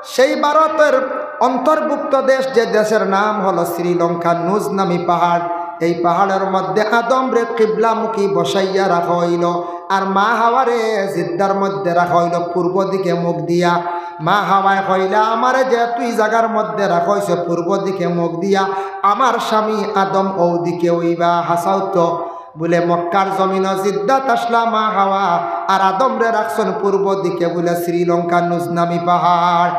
সেই ভারতর অন্তর্ভুক্ত দেশ, যে দেশের নাম হলো শ্রীলঙ্কা, নুজ নামী পাহাড়, এই পাহাড়র মধ্যে আদমরে কিবলামুখী বসাইয়া রাখা অইলো। আর মা হাওয়ারে জিদ্দার মধ্যে রাখা অইলো পূর্ব দিকে মুখ দিয়া। মা হাওয়ায় কইলা, "আমারে যেহেতু ই জাগার মধ্যে রাখা অইছে পূর্ব দিকে মুখ দিয়া, আমার স্বামী আদম অউ দিকে অইবা।" হাছাউ তো। বুলে, "মক্কার জমিনো জিদ্দাত আছলা মা হাওয়া, আর আদমরে রাখছইন পূর্ব দিকে, বুলে শ্রীলঙ্কা নুজ নামী পাহাড়।"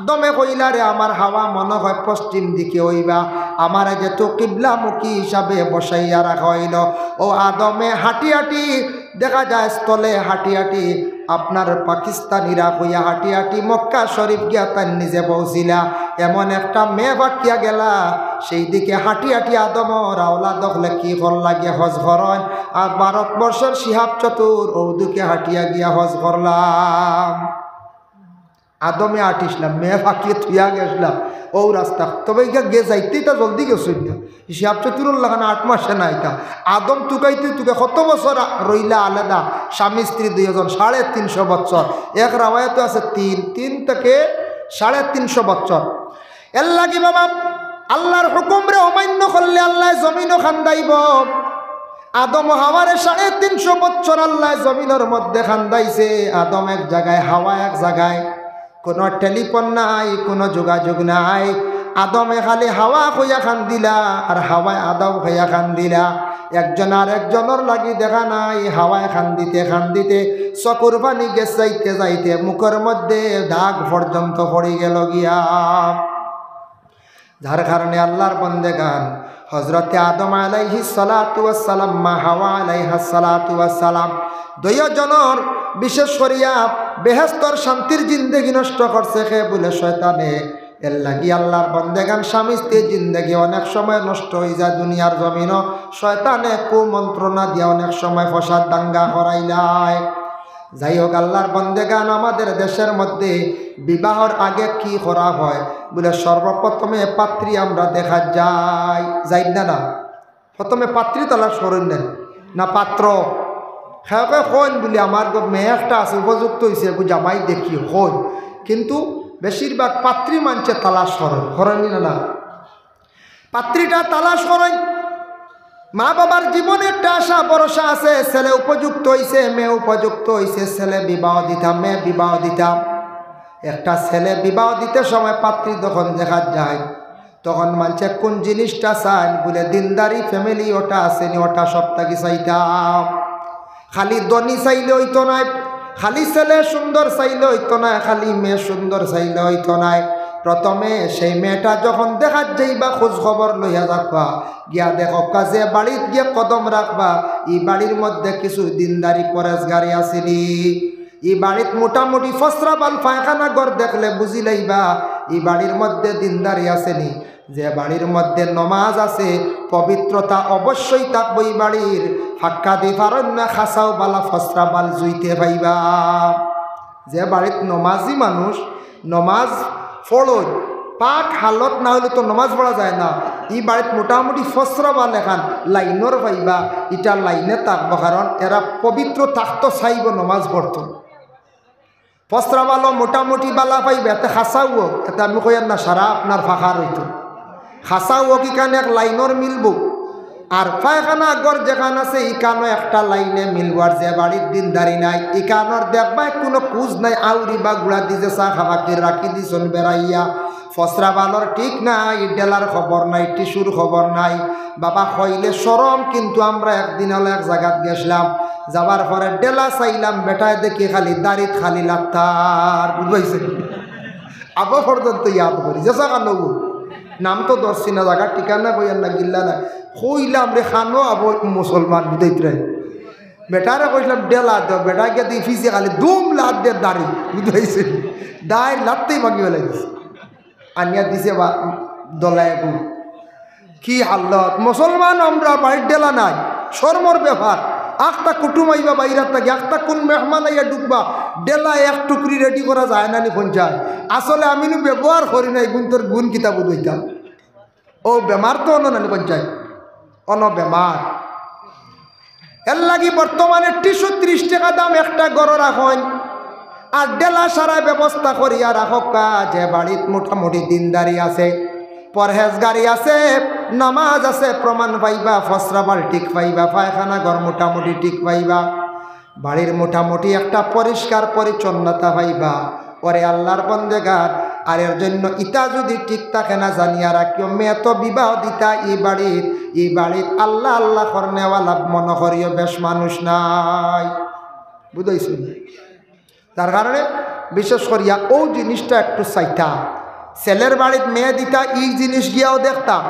আদমে কইলা, "রে আমার হাওয়া, মনো হয় পশ্চিম দিকে অইবা, আমারে যেহেতু কিবলামুখী হিসাবে বসাইয়া রাখা অইলো।" অউ আদমে হাঁটি হাঁটি দেখা যায় স্থলে হাঁটি হাঁটি আপনার পাকিস্তানিরা কইয়া হাঁটি হাঁটি মক্কা শরীফ গিয়া তাইন নিজে পৌঁছিলা। এমন একটা মেঘ আকিয়া গেলা, সেই দিকে হাঁটি হাঁটি আদমর আওলাদ অকলে কি করলা গিয়া হজ করইন, আর ভারতবর্ষর শিহাব চতুর অউ দিকে হাঁটিয়া গিয়া হজ করলা। আদমে আটিছলা, মেঘ আকিয়ে থুইয়া গেছলা অউ রাস্তা। তবে ইগিয়া গে যাইতে ইতা জলদি গেছইন না। হিসাব চতুরর লাখান আট মাসে না ইতা। আদম তুকাইতে তুকে কত বছর আ-, রইলা আলাদা, স্বামী স্ত্রী দুইজন, সাড়ে তিনশো বছর। এক রাওয়ায়াত আছে তিন, তিন থেকে সাড়ে তিনশো বছর। এর লাগি বাবা, আল্লাহর হুকুমরে অমান্য করলে আল্লায় জমিনও খান্দাইব। আদম ও হাওয়ারে সাড়ে তিনশো বছর আল্লায় জমিনর মধ্যে খান্দাইছে। আদম এক জাগায়, হাওয়া এক জাগায়। কোনো টেলিফোন নাই, কোনো যোগাযোগ নাই। আদমে খালি হাওয়া কইয়া খান্দিলা, আর হাওয়ায় আদম কইয়া খান্দিলা। একজন আর একজনর লাগি দেখা নাই। হাওয়ায় খান্দিতে খান্দিতে চকুর পানি গেছ যাইতে যাইতে মুখর মধ্যে দাগ পর্যন্ত পড়ি গেল গিয়া। যার কারণে আল্লাহর বন্দেগান, হযরতে আদম আলাইহিস সালাতু ওয়াস সালাম, মা হাওয়া আলাইহাস সালাতু ওয়াস সালাম, দুইও জনর বিশেষ করিয়া বেহেস্তর শান্তির জিন্দেগি নষ্ট করছে কে বুলে? শয়তানে। এর লাগি আল্লাহর বন্দেগান, স্বামী স্ত্রীর জিন্দেগি অনেক সময় নষ্ট অই যায় দুনিয়ার জমিনও। শয়তানে কুমন্ত্রণা দিয়া অনেক সময় ফসাদ দাঙ্গা করাইলায়। যাই হোক, আল্লাহর বন্দেগান, আমাদের দেশের মধ্যে বিবাহর আগে কি করা হয়? বুলে, সর্বপ্রথমে পাত্রী আমরা দেখা যাই, যাই না, না? প্রথমে পাত্রী তালাশ করইন না, না পাত্র? কেউ কেউ কইন বুলে, আমার গো মেয়ে একটা আছে, উপযুক্ত অইছে, এগু জামাই দেখি, কইন। কিন্তু বেশিরভাগ পাত্রী মানষে তালাশ করইন, করইন না, না? পাত্রীটা তালাশ করইন। মা বাবার জীবনে একটা আশা ভরসা আছে, ছেলে উপযুক্ত অইছে, মেয়ে উপযুক্ত অইছে, ছেলে বিবাহ দিতাম, মেয়ে বিবাহ দিতাম। একটা ছেলে বিবাহ দিতে সময় পাত্রী যখন দেখা যায়, তখন মানষে কোন জিনিসটা চাইন? বুলে, দিনদারি ফ্যামিলি ওটা আছে নি, ওটা সব থাকি চাইতাম। খালি ধনী চাইলে অইতো নায়, খালি ছেলে সুন্দর চাইলে অইতো নায়, খালি মেয়ে সুন্দর চাইলে অইতো নায়। প্রথমে সেই মেয়েটা যখন দেখাত যাইবা, খোঁজ খবর লইয়া যাবা, গিয়া দেখবা যে বাড়িত গিয়া কদম রাখবা, ই বাড়ির মধ্যে কিছু দিনদারি পরেজগারি আছে নি। ই বাড়িত মোটামুটি ফসরা বাল পায়খানা ঘর দেখলে বুঝি লাইবা ই বাড়ির মধ্যে দিনদারি আছে নি। যে বাড়ির মধ্যে নমাজ আছে, পবিত্রতা অবশ্যই থাকবো ই বাড়ির। ফাক্কা দি পারইন না, খাছাও বালা ফসরা বাল জুইতে পাইবা। যে বাড়িত নমাজি মানুষ নমাজ পড়ইন, পাক হালত না অইলে তো নমাজ পড়া যায় না। ই বাড়িত মোটামুটি ফসরা বাল এখান লাইনর পাইবা, ইটা লাইনে থাকবো, কারণ এরা পবিত্র থাকতো চাইবো নমাজ পড়তো। ফসরা বালও মোটামুটি বালা পাইবা, এতে খাছাও অউক, এতে আমি কইয়ার না সারা আপনার ফাঁকা রইতো। খাছাও অউক, ইখান এক লাইনর মিলবো। আর পায়খানা ঘর যেখান আছে, ইখানও একটা লাইনে মিলবো। আর যে বাড়ির দিনদারি নাই, ইখানর দেখবায় কোনো খুঁজ নাই, আউরি বা গুড়া দিছে চা খাবাকে রাখি দিছইন বেড়াইয়া। ফসরা বালর ঠিক নাই, ডেলার খবর নাই, টিস্যুর খবর নাই। বাবা কইলে শরম, কিন্তু আমরা একদিন অলা এক জাগাত গেছলাম, যাবার পরে ডেলা চাইলাম, বেটায় দেখি খালি দাড়িত খালি লাত্তার, বুঝবাইছে? আবো পর্যন্ত ইয়াদ করি, যে জাগা নবু, নাম তো ধরছি না, জাগার ঠিকানা কইয়ার না, গিল্লা না। কইলাম রে, খানো আবো মুসলমান, বুঝাইতরে। বেটারে কইলাম, ডেলা দেও, বেটা গিয়া দেখি ফিছে খালি দুম লাত দে দাড়ি, বুঝবাইছে? দাড়ি লাত্তেই ভাঙি ফেলাই দিছে। আনিয়া দিছে বা-, দলায় গু। কি হালত? মুসলমান আমরা, বাড়িত ডেলা নাই, শরমর ব্যাপার। আখতা কুটুম আইবা বাইরাত থাকি, আখতা কোন মেহমান আইয়া ঢুকবা, ডেলা এক টুকরি রেডি করা যায় না নি পঞ্চায়। আসলে আমি নু ব্যবহার করি না, ইগুনতর গুণ কিতা বুঝাইতাম। ও বেমার তো অনো না নি পঞ্চায়, অনো বেমার। এর লাগি বর্তমানে টিস্যু ত্রিশ টেকা দাম একটা ঘরো রাখইন, আর ডেলা সারা ব্যবস্থা করিয়া রাখউক্কা। যে বাড়িত মোটামুটি দিনদারি আছে, পরহেজগারি আছে, নামাজ আছে, প্রমাণ পাইবা, ফসরা বাল ঠিক পাইবা, পায়খানা ঘর মোটামুটি ঠিক পাইবা, বাড়ির মোটামুটি একটা পরিষ্কার পরিচ্ছন্নতা পাইবা। ওরে আল্লাহর বন্দেগান, আর এর জন্য ইতা যদি ঠিক থাকে না, জানিয়া রাখিও, মেয়ে তো বিবাহ দিতা ই বাড়িত, ই বাড়িত আল্লাহ আল্লাহ করনেওয়ালা মনো করিও বেশ মানুষ নাই, বুঝাইছো নি? যার কারণে বিশেষ করিয়া অউ জিনিসটা একটু চাইতা, ছেলের বাড়িত মেয়ে দিতা, ই জিনিস গিয়াও দেখতা।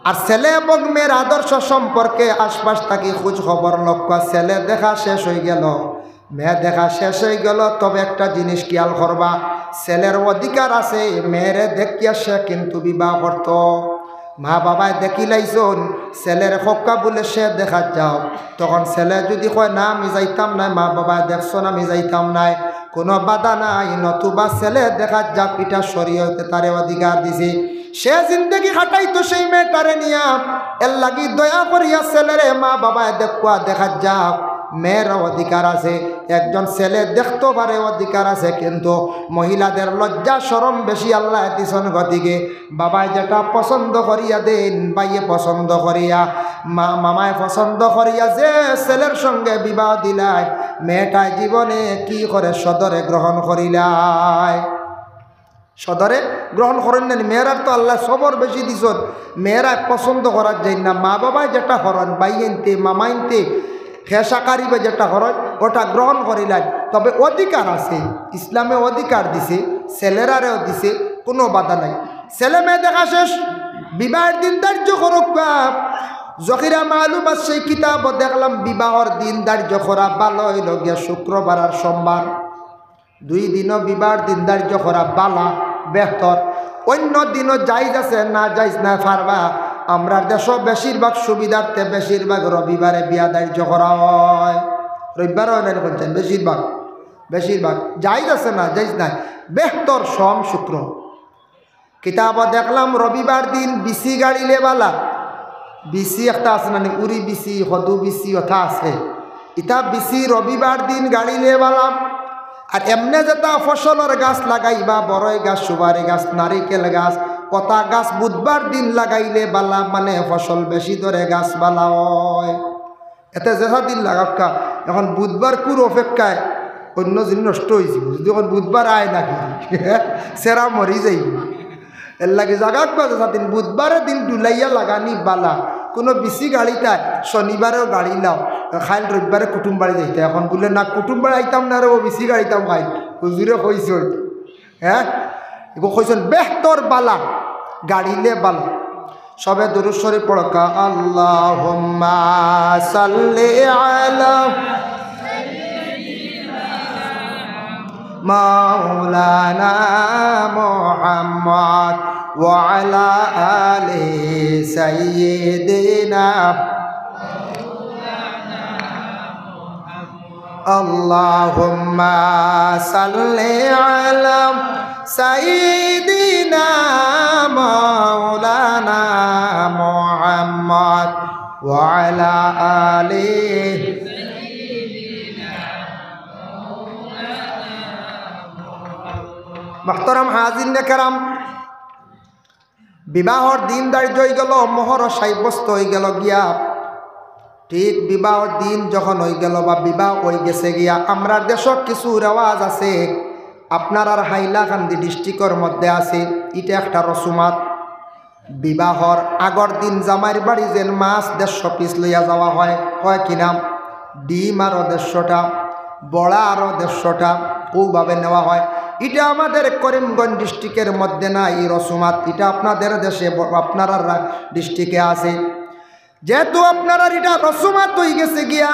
আর ছেলে এবং মেয়ের আদর্শ সম্পর্কে আশপাশ থাকি খোঁজ খবর লউক্কা। ছেলে দেখা শেষ অইগেল, মেয়ে দেখা শেষ অইগেল, তবে একটা জিনিস খিয়াল করবা, ছেলের অধিকার আছে মেয়েরে দেখিয়া সে কিন্তু বিবাহ করতো। মা বাবায় দেখিলাইছইন, ছেলেরে কউক্কা বুলে সে দেখাত যাও, তখন ছেলে যদি কয়, "না, আমি যাইতাম নায়, মা বাবায় দেখছইন, আমি যাইতাম নায়", কোনো বাধা নাই, নতুবা ছেলে দেখাত যাউক, ইটা শরীয়তে তারে অধিকার দিছে। সে জিন্দেগি কাটাইতো সেই মেয়েটারে নিয়া, এর লাগি দয়া করিয়া ছেলেরে মা বাবায় দেখউক্কা, দেখাত যাউক, মেয়েরও অধিকার আছে, একজন ছেলে দেখতো পারে, অধিকার আছে, কিন্তু মহিলাদের লজ্জা শরম বেশি আল্লায় দিছইন গতিকে বাবায় যেটা পছন্দ করিয়া দেইন, ভাইয়ে পছন্দ করিয়া, মা-, মামায় পছন্দ করিয়া যে ছেলের সঙ্গে বিবাহ দিলায়, মেয়েটায় জীবনে কি করে সদরে গ্রহণ করিলায়? সদরে গ্রহণ করইন না নি? মেয়েরার তো আল্লায় সবর বেশি দিছইন, মেয়েরায় পছন্দ করার যাইন না, মা বাবায় যেটা করইন, ভাইয়াইন্তে, মামাইন্তে, খেশ আকরিবে যেটা করইন, ওটা গ্রহণ করিলাইন। তবে অধিকার আছে, ইসলামে অধিকার দিছে, ছেলেরারেও দিছে, কোনো বাধা নাই। ছেলে মেয়ে দেখা শেষ, বিবাহের দিন ধার্য করউক্কা। জহিরা মালুমাত সেই কিতাবো দেখলাম, বিবাহর দিন ধার্য করা ভালা অইলো গিয়া শুক্রবার আর সোমবার। দুই দিনও বিবাহর দিন ধার্য করা ভালা, বেহতর। অইন্য দিনও জায়েজ আছে, না জায়েজ নায়, পারবা। আমরার দেশো বেশিরভাগ সুবিধার্থে বেশিরভাগ রবিবারে বিয়া ধার্য করা অয়, রবিবারে অয় না নি কইন চাইন, বেশিরভাগ, বেশিরভাগ। জায়েজ আছে, না জায়েজ নায়, বেহতর সোম শুক্র। কিতাবো দেখলাম রবিবার দিন বিচি গাড়িলে ভালা। বিচি একটা আছে না নি, উরি বিচি, কদু বিচি, ওটা আছে। ইতা বিচি রবিবার দিন গাড়িলে ভালা। আর এমনে যেটা ফসলর গাছ লাগাইবা, বড়ই গাছ, সুপারি গাছ, নারিকেল গাছ, ওটা গাছ বুধবার দিন লাগাইলে ভালা, মানে ফসল বেশি ধরে, গাছ ভালা অয়। এতে যেতা দিন লাগাউক্কা, এখন বুধবার কুর অপেক্ষায় অইন্য দিন নষ্ট অইযিবো। যদি এখন বুধবার আয় না কি, সেরা মরি যাইবো। এর লাগি লাগাউক্কা যেতা দিন, বুধবারে দিন ডুলাইয়া লাগানি ভালা। কোনো বিচি গাড়িতায় শনিবারেও গাড়িলাও, কাইল রবিবারে কুটুম বাড়ি যাইতায়। এখন বুলে, "না, কুটুম বাড়ি আইতাম না রে, ও বিচি গাড়িতাম কাইল।" হুজুরে কইছইন। হ্যাঁ, এগু কইছইন বেহতর ভালা, গাড়িলে ভালা। সবে দুরূদ শরীফ পড়উক্কা, আল্লাহুম্মা সাল্লি আলা মাওলানা মুহাম্মদ ওয়া আলা আলি সাইয়্যিদিনা اللهم صل على سيدنا مولانا محمد وعلى آله। মুহতারাম হাজিরিনে কেরাম, বিবাহর দিন ধার্য অইগেলো, মোহর সাব্যস্ত অইগেলো গিয়া। ঠিক বিবাহর দিন যখন অইগেলো বা বিবাহ অইগেছে গিয়া, আমরার দেশো কিছু রেওয়াজ আছে, আপনারার হাইলাকান্দি ডিস্ট্রিক্টর মধ্যে আছে, ইটা একটা রসুমাত। বিবাহর আগর দিন জামাইর বাড়ি যেন মাছ দেড়শো পিস লইয়া যাওয়া হয়, হয় কি না? ডিম আরো দেড়শোটা, বড়া আরো দেড়শোটা, অউভাবে নেওয়া হয়। ইটা আমাদের করিমগঞ্জ ডিস্ট্রিক্টর মধ্যে নাই ই রসুমাত, ইটা আপনাদের দেশে ব-, আপনারার রা-, ডিস্ট্রিক্টে আছে। যেহেতু আপনারার ইটা রসুমাত অইগেছে গিয়া,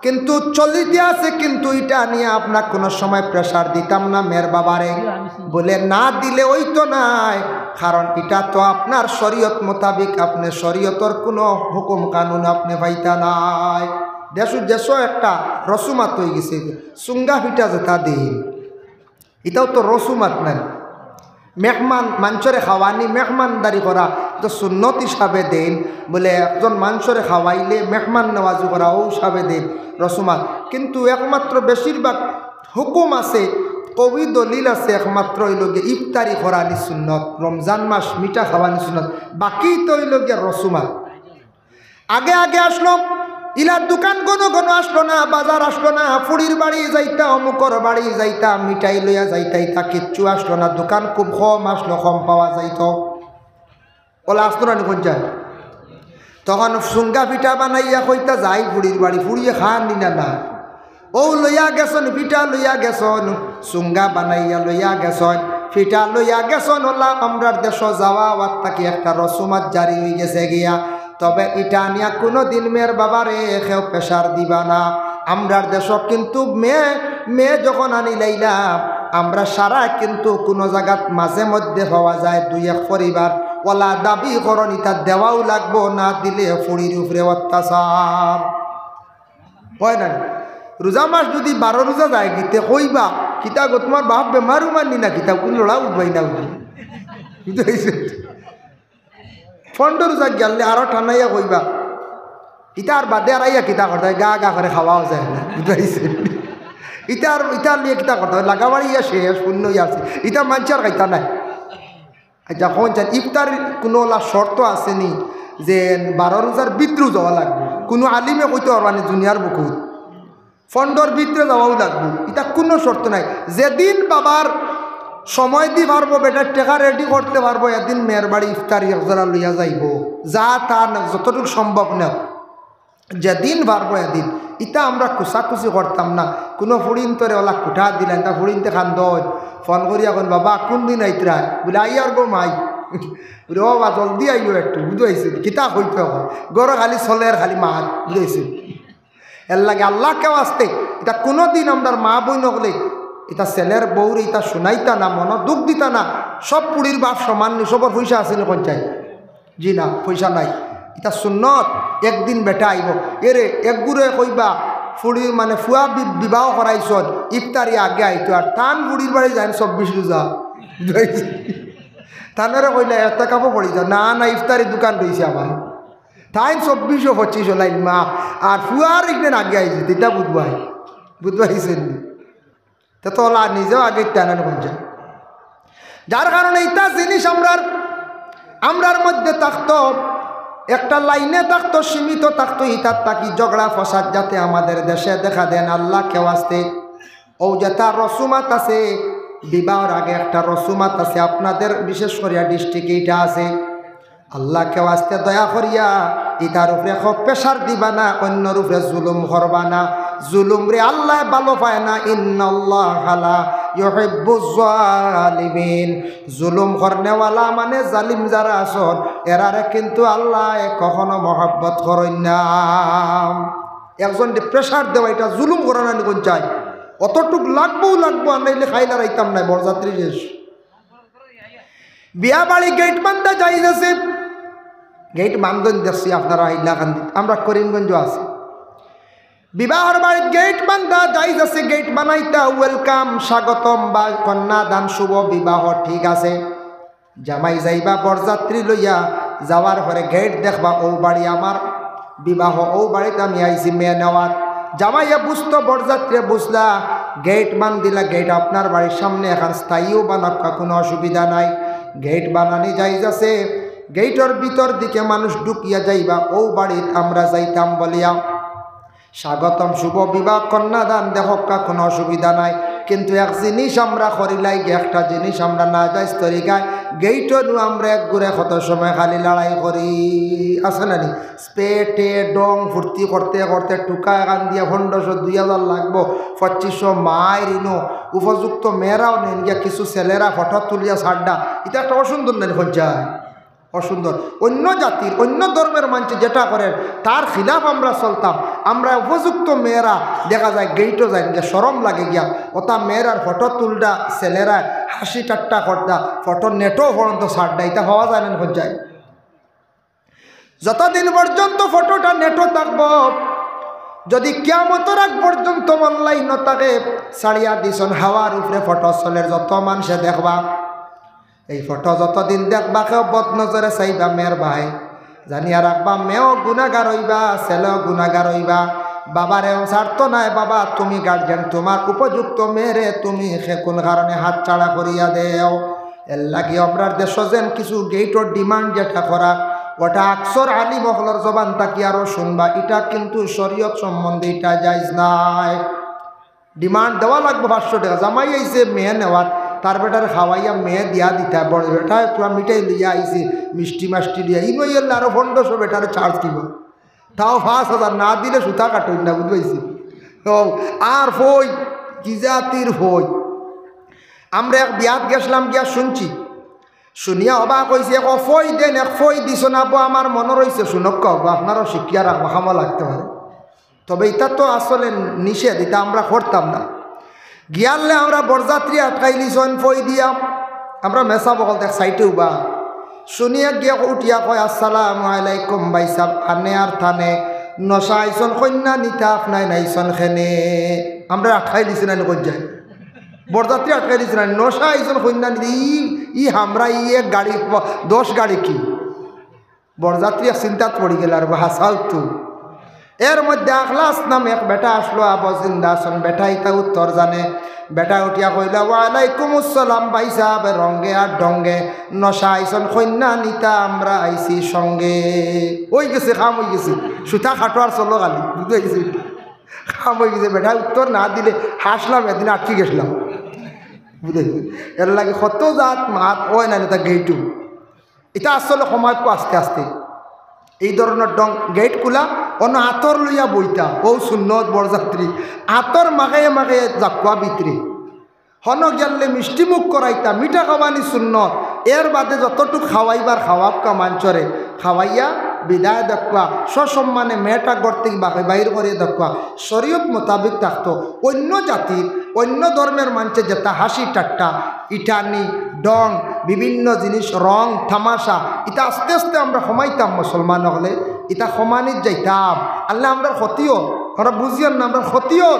কিন্তু চলিতে আছে, কিন্তু ইটা নিয়া আপনার কোনো সময় প্রেশার দিতাম না মেয়ের বাবারে। বুলে, "না দিলে অইতো নায়, কারণ ইটা তো আপনার শরীয়ত মোতাবিক, আপনে শরীয়তর কোনো হুকুম কানুন আপনে পাইতা নায়।" দেশো, দেশো একটা রসুমাত অইগেছে, চুঙ্গা ফিটা যেতা দেইন, ইটাও তো রসুমাত নায়। মেহমান, মানষরে খাওয়ানি, মেহমানদারি করা, তো সুন্নত হিসাবে দেইন। বুলে, একজন মানষরে খাওয়াইলে মেহমান নওয়াজি করা, অউ হিসাবে দেইন রসুমাত। কিন্তু একমাত্র বেশিরভাগ হুকুম আছে, কওমি দলিল আছে, একমাত্র অইলো গিয়া ইফতারি করানি সুন্নত, রমজান মাস মিঠা খাওয়ানি সুন্নত, বাকি তো অইলো গিয়া রসুমাত। আগে আগে আসলো, ইলা দোকান ঘন ঘন আসলো না, বাজার আসলো না, ফুড়ির বাড়ি যাইতা, অমুকর বাড়ি যাইতা, মিঠাই লইয়া যাইতা, ইতা কিচ্ছু আসলো না, দোকান খুব কম আসলো, কম পাওয়া যাইতো। অলা আসতো না নি কইন চাইন? তখন চুঙ্গা ফিটা বানাইয়া কইতা যাই ফুড়ির বাড়ি, ফুড়িয়ে খান নি না, না। অউ লইয়া গেছইন, ফিটা লইয়া গেছইন, চুঙ্গা বানাইয়া লইয়া গেছইন, ফিটা লইয়া গেছইন, অলা আমরার দেশো যাওয়া আওয়ার থাকি একটা রসুমাত জারি অইগেছে গিয়া। তবে ইটা নিয়া কুনুদিন মেয়ের বাবারে কেউ প্রেশার দিবা না। আমরার দেশো কিন্তু মেয়ে, মেয়ে যখন আনিলাইলাম, আমরা সারা কিন্তু কুনু জাগাত মাঝে মধ্যে পাওয়া যায় দুই এক পরিবার, অলা দাবি করইন, ইতা দেওয়াউ লাগবো, না দিলে ফুড়ির উপরে অত্যাচার। অয় না নি? রোজা মাস যুদি বারো রোজা যায়গি, তে কইবা, "কিতা গো, তুমার বাপ বেমার উমার নি না কিতা, কুনু লড়া উঠবায় না উঠি।" বুঝাইছে? পনরো রোজা গেলে আরো টানাইয়া কইবা, "ইতার বাদে আর আইয়া কিতা করতায়, গা গা করে খাওয়াও যায় না।" বুঝাইছে? ইতার, ইতার লিয়ে কিতা করতায়, লাগাবাড়ি ইয়া শেষ, শূন্য ইয়া আছে। ইতা মানষে আর খাইতা নায়। আচ্ছা, কইন চাইন, ইফতারির কুনু ওলা শর্ত আছে নি যে বারো রোজার ভিতরেউ যাওয়া লাগবো? কুনু আলিমে কইতা পারবা নি দুনিয়ার বুকুত? পনরোর ভিতরে যাওয়াউ লাগবো, ইতা কুনু শর্ত নাই। যেদিন বাবার সময় দি পারবো, বেটার টেকা ready করতে পারবো, এদিন মেয়ের বাড়ি ইফতারি একজরা লইয়া যাইবো, যা তা না, যতটুক সম্ভব নেও, যেদিন পারবো এদিন। ইতা আমরা কুচাকুচি করতাম না। কুনু ফুড়িন্তরে ওলা কুঠা দিলাইন, তা ফুড়িন্তে কান্দইন, ফোন করিয়া কইন, "বাবা, কুন দিন আইতরায়?" বুলে, "আইয়ার গো মাই।" বুলে, "ও বা, জলদি আইও একটু।" বুঝাইছে? কিতা কইতো অখন? ঘরো খালি চলের খালি মাত, বুঝাইছে? এরলাগি আল্লাহকে ওয়াস্তে, ইতা কুনুদিন আমরার মা বইন অকলে, ইতা ছেলের বউরে ইতা শুনাইতা না, মনো দুখ দিতা না। সব ফুড়ির বাপ সমান নি, সবর পয়সা আছে নি কইন চাই? জি না, পয়সা নাই। ইতা সুন্নত, একদিন বেটা আইবো। এরে, একগুরে কইবা, ফুড়ি মানে ফুয়া বি-, বিবাহ করাইছইন, ইফতারি আগে আইতো, আর তান ফুড়ির বাড়ি যাইন চব্বিশ রোজা। তানরে কইলা, "এতেকাফো পড়ি যাও।" "না, না, ইফতারি দোকান রইছে আমার।" তাইন চব্বিশো পঁচিশো লাইন মা, আর ফুয়ার একদিন আগে আইছে, ইতা বুধবাই, বুধবাই আইছে নি। তে তো ওলা নিজেও আগে টানানো পঞ্চায়েত। যার কারণে ইতা জিনিস আমরার, আমরার মধ্যে থাকতো, একটা লাইনে থাকতো, সীমিত থাকতো, ইতার থাকি ঝগড়া ফসাদ যাতে আমাদের দেশে দেখা দেয় না, আল্লাহকে ওয়াস্তে। ও যেটা রসুমাত আছে, বিবাহর আগে একটা রসুমাত আছে, আপনাদের বিশেষ করিয়া ডিস্ট্রিক্টে ইটা আছে। আল্লাহকে ওয়াস্তে দয়া করিয়া ইতার উপরে খুব প্রেশার দিবা না, অন্যর উপরে জুলুম করবা না। জুলুমরে আল্লায় ভালো পায় না, ইন্নাল্লাহা লা ইউহিব্বুজ জালিমিন। জুলুম করনেওয়ালা মানে জালিম যারা আছইন, এরারে কিন্তু আল্লায় কখনো মহব্বত করইন না। একজনরে প্রেশার দেওয়া, ইটা জুলুম করা না নি কইন চাই? অতটুক লাগবো, লাগবো, আর নাইলে খাইলা রাইতাম নাই, বরযাত্রী শেষ। বিয়া বাড়ি গেট বান্ধা জায়েজ আছে, গেট বান্ধন দেখছি আপনারা হাইলাকান্দিত, আমরা করিমগঞ্জও আছে। বিবাহর বাড়িত গেট বান্ধা জায়েজ আছে, গেট বানাইতা, ওয়েলকাম, স্বাগতম বা কন্যাদান, শুভ বিবাহ, ঠিক আছে। জামাই যাইবা বরযাত্রী লইয়া, যাওয়ার পরে গেট দেখবা, "ও বাড়ি আমার বিবাহ, ও বাড়িত আমি আইছি মেয়ে নেওয়াত।" জামাইয়ে বুঝতো, বরযাত্রীয়ে বুঝলা, গেট বান্ধিলা, গেট আপনার বাড়ির সামনে এখান স্থায়ীও বানাউক্কা, কুনু অসুবিধা নাই। গেট বানানি জায়েজ আছে, গেটর ভিতর দিকে মানুষ ঢুকিয়া যাইবা, "ও বাড়িত আমরা যাইতাম" বলিয়া। স্বাগতম, শুভ বিবাহ, কন্যাদান দেখউক্কা, কুনু অসুবিধা নাই। কিন্তু এক জিনিস আমরা করিলাই গি, একটা জিনিস আমরা নাজায়েজ তরিকায়, গেইটো নু আমরা একগুরে কত সময় খালি লড়াই করি, আছে না নি? স্প্রে, ঢং, ফুর্তি করতে করতে টুকা এখান দিয়া পনেরোশো, দুই হাজার লাগবো, পঁচিশশো মাইর ইনো, উপযুক্ত মেয়েরাও নেইন গিয়া, কিছু ছেলেরা ফটো তুলিয়া ছাড়ডা, ইটা একটা অসুন্দর নানি পঞ্চায়েত। অসুন্দর। অন্য জাতির, অন্য ধর্মের মানষে যেটা করের, তার খিলাফ আমরা চলতাম। আমরা উপযুক্ত মেয়েরা দেখা যায় গেইটো যাইন গিয়া, শরম লাগে গিয়া। ওটা মেয়েরার ফটো তুলডা, ছেলেরা হাসি ঠাট্টা করডা, ফটো নেটো পর্যন্ত ছাড়ডা, ইটা পাওয়া যায় না নি পঞ্চায়েত। যতদিন পর্যন্ত ফটোটা নেটো থাকবো, যদি কিয়ামতর আগ পর্যন্ত অনলাইনো থাকে, ছাড়িয়া দিছইন, হাওয়ার উপরে ফটো চলের, যত মানষে দেখবা। এই ফটো যতদিন দেখবা, কেউ বদনজরে চাইবা মেয়ের বায়। জানিয়া রাখবা, মেয়েও গুনাগার অইবা, ছেলেও গুনাগার অইবা। বাবারেও ছাড়তো নায়, "বাবা, তুমি গার্জিয়ান, তুমার উপযুক্ত মেয়েরে তুমি হে কুন কারণে হাতছাড়া করিয়া দেও?" এরলাগি আমরার দেশো যেন কিছু গেইটর ডিমান্ড যেটা করা, ওটা আকসর আলিম অকলর জবান থাকি আরো শুনবা, ইটা কিন্তু শরীয়ত সম্বন্ধে ইটা জায়েজ নায়। ডিমান্ড দেওয়া লাগবো পাঁচশো টেকা। জামাই আইছে মেয়ে নেওয়াত, তার বেটারে খাওয়াইয়া মেয়ে দিয়া দিতা, বড় বেটায় পুরা মিঠাই লইয়া আইছে, মিষ্টি মাষ্টি লইয়া, ইনো আইলে আরো পনেরোশো বেটারে চার্জ দিবো, তাও পাঁচ হাজার না দিলে সুতা কাটইন না, বুঝবাইছি? ও, আর ফই, কি জাতির ফই। আমরা এক বিয়াত গেছলাম, গিয়া শুনছি, শুনিয়া অবাক অইছি, এক ফই দেন, এক ফই দিছইন আব্বা, আমার মনো রইছে, শুনউক্কা আব্বা, আপনারাও শিখিয়া রাখবা, কামো লাগতে পারে। তবে ইটা তো আসলে নিষেধ, ইটা আমরা করতাম না। গিয়ারলে আমরা বরযাত্রী আটকাইলিছইন ফই দিয়া, আমরা মেসাব অকল এক সাইডে উবা। শুনিয়া গিয়া উঠিয়া কয়, "আসসালামু আলাইকুম ভাইসাব।" আনে আর থানে, নশা আইছন কইন্যা নিতা, আপনাইন আইছন কেনে? আমরারে আটকাই দিছে না নি, কই যায়? বরযাত্রী আটকাই দিছে না নি? নশা আইছন কইন্যা নিতা, ই, ই হামরা ই এক গাড়ি, দশ গাড়ি কি? বরযাত্রী এক চিন্তাত পড়ি গেলা, আর হাছাউ তো। এর মধ্যে আখলাস নাম এক বেটা আসলো, আবো জিন্দা আছন, বেটা ইতা উত্তর জানে। বেটা উঠিয়া কইলা, "ওয়ালাইকুম আসসালাম ভাইসাব, রঙ্গে আর ঢঙ্গে, নশা আইছন কইন্যা নিতা, আমরা আইছি সঙ্গে।" অই গেছে, কাম অই গেছে, সুতা কাটো আর চলো খালি, বুঝা গেছে? কাম অই গেছে, বেটা উত্তর না দিলে হাসলাম, এদিন আটকি গেছলাম, বুঝা গেছে? এর লাগি কত জাত মাত অয় না, ইতা গেইটু। ইতা আসলে সময় আস্তে আস্তে এই ধরনর ঢং, গেইট খুলা, অনো আতর লইয়া বইতা, অউ সুন্নত বরযাত্রী, আতর মাখাইয়া মাখাইয়া যাউক্কা ভিতরে। হনো গেলে মিষ্টি মুখ করাইতা, মিঠা খাওয়ানি সুন্নত। এর বাদে যতটুক খাওয়াইবার খাওয়াউক্কা মানষরে, খাওয়াইয়া বিদায় দেউক্কা, সসম্মানে মেয়েটা ঘর থাকি বাগে বাইর করিয়া দেউক্কা, শরীয়ত মোতাবেক থাকতো। অইন্য জাতির, অইন্য ধর্মর মানষে যেতা হাসি ঠাট্টা, ইটানি, ঢং, বিভিন্ন জিনিস, রং, তামাশা, ইতা আস্তে আস্তে আমরা কমাইতাম মুসলমান অকলে, ইতা কমানিত যাইতাম। আল্লাহ আমরার ক্ষতি অর, আমরা বুঝিয়ার না, আমরার ক্ষতি অর।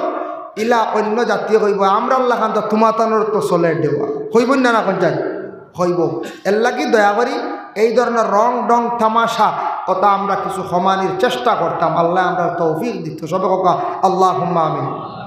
ইলা অইন্য জাতিয়ে কইবো, "আমরার লাখান তো তুমাতানর তো চলের দেওয়া।" কইবো না, না, কইন যায়? কইবো। এর লাগি দয়া করি এই ধরনর রং ঢং তামাশা অতা আমরা কিছু কমানির চেষ্টা করতাম। আল্লাহ আমরারে তৌফিক দিতো। সবে কউক্কা, "আল্লাহুম্মা আমিন।"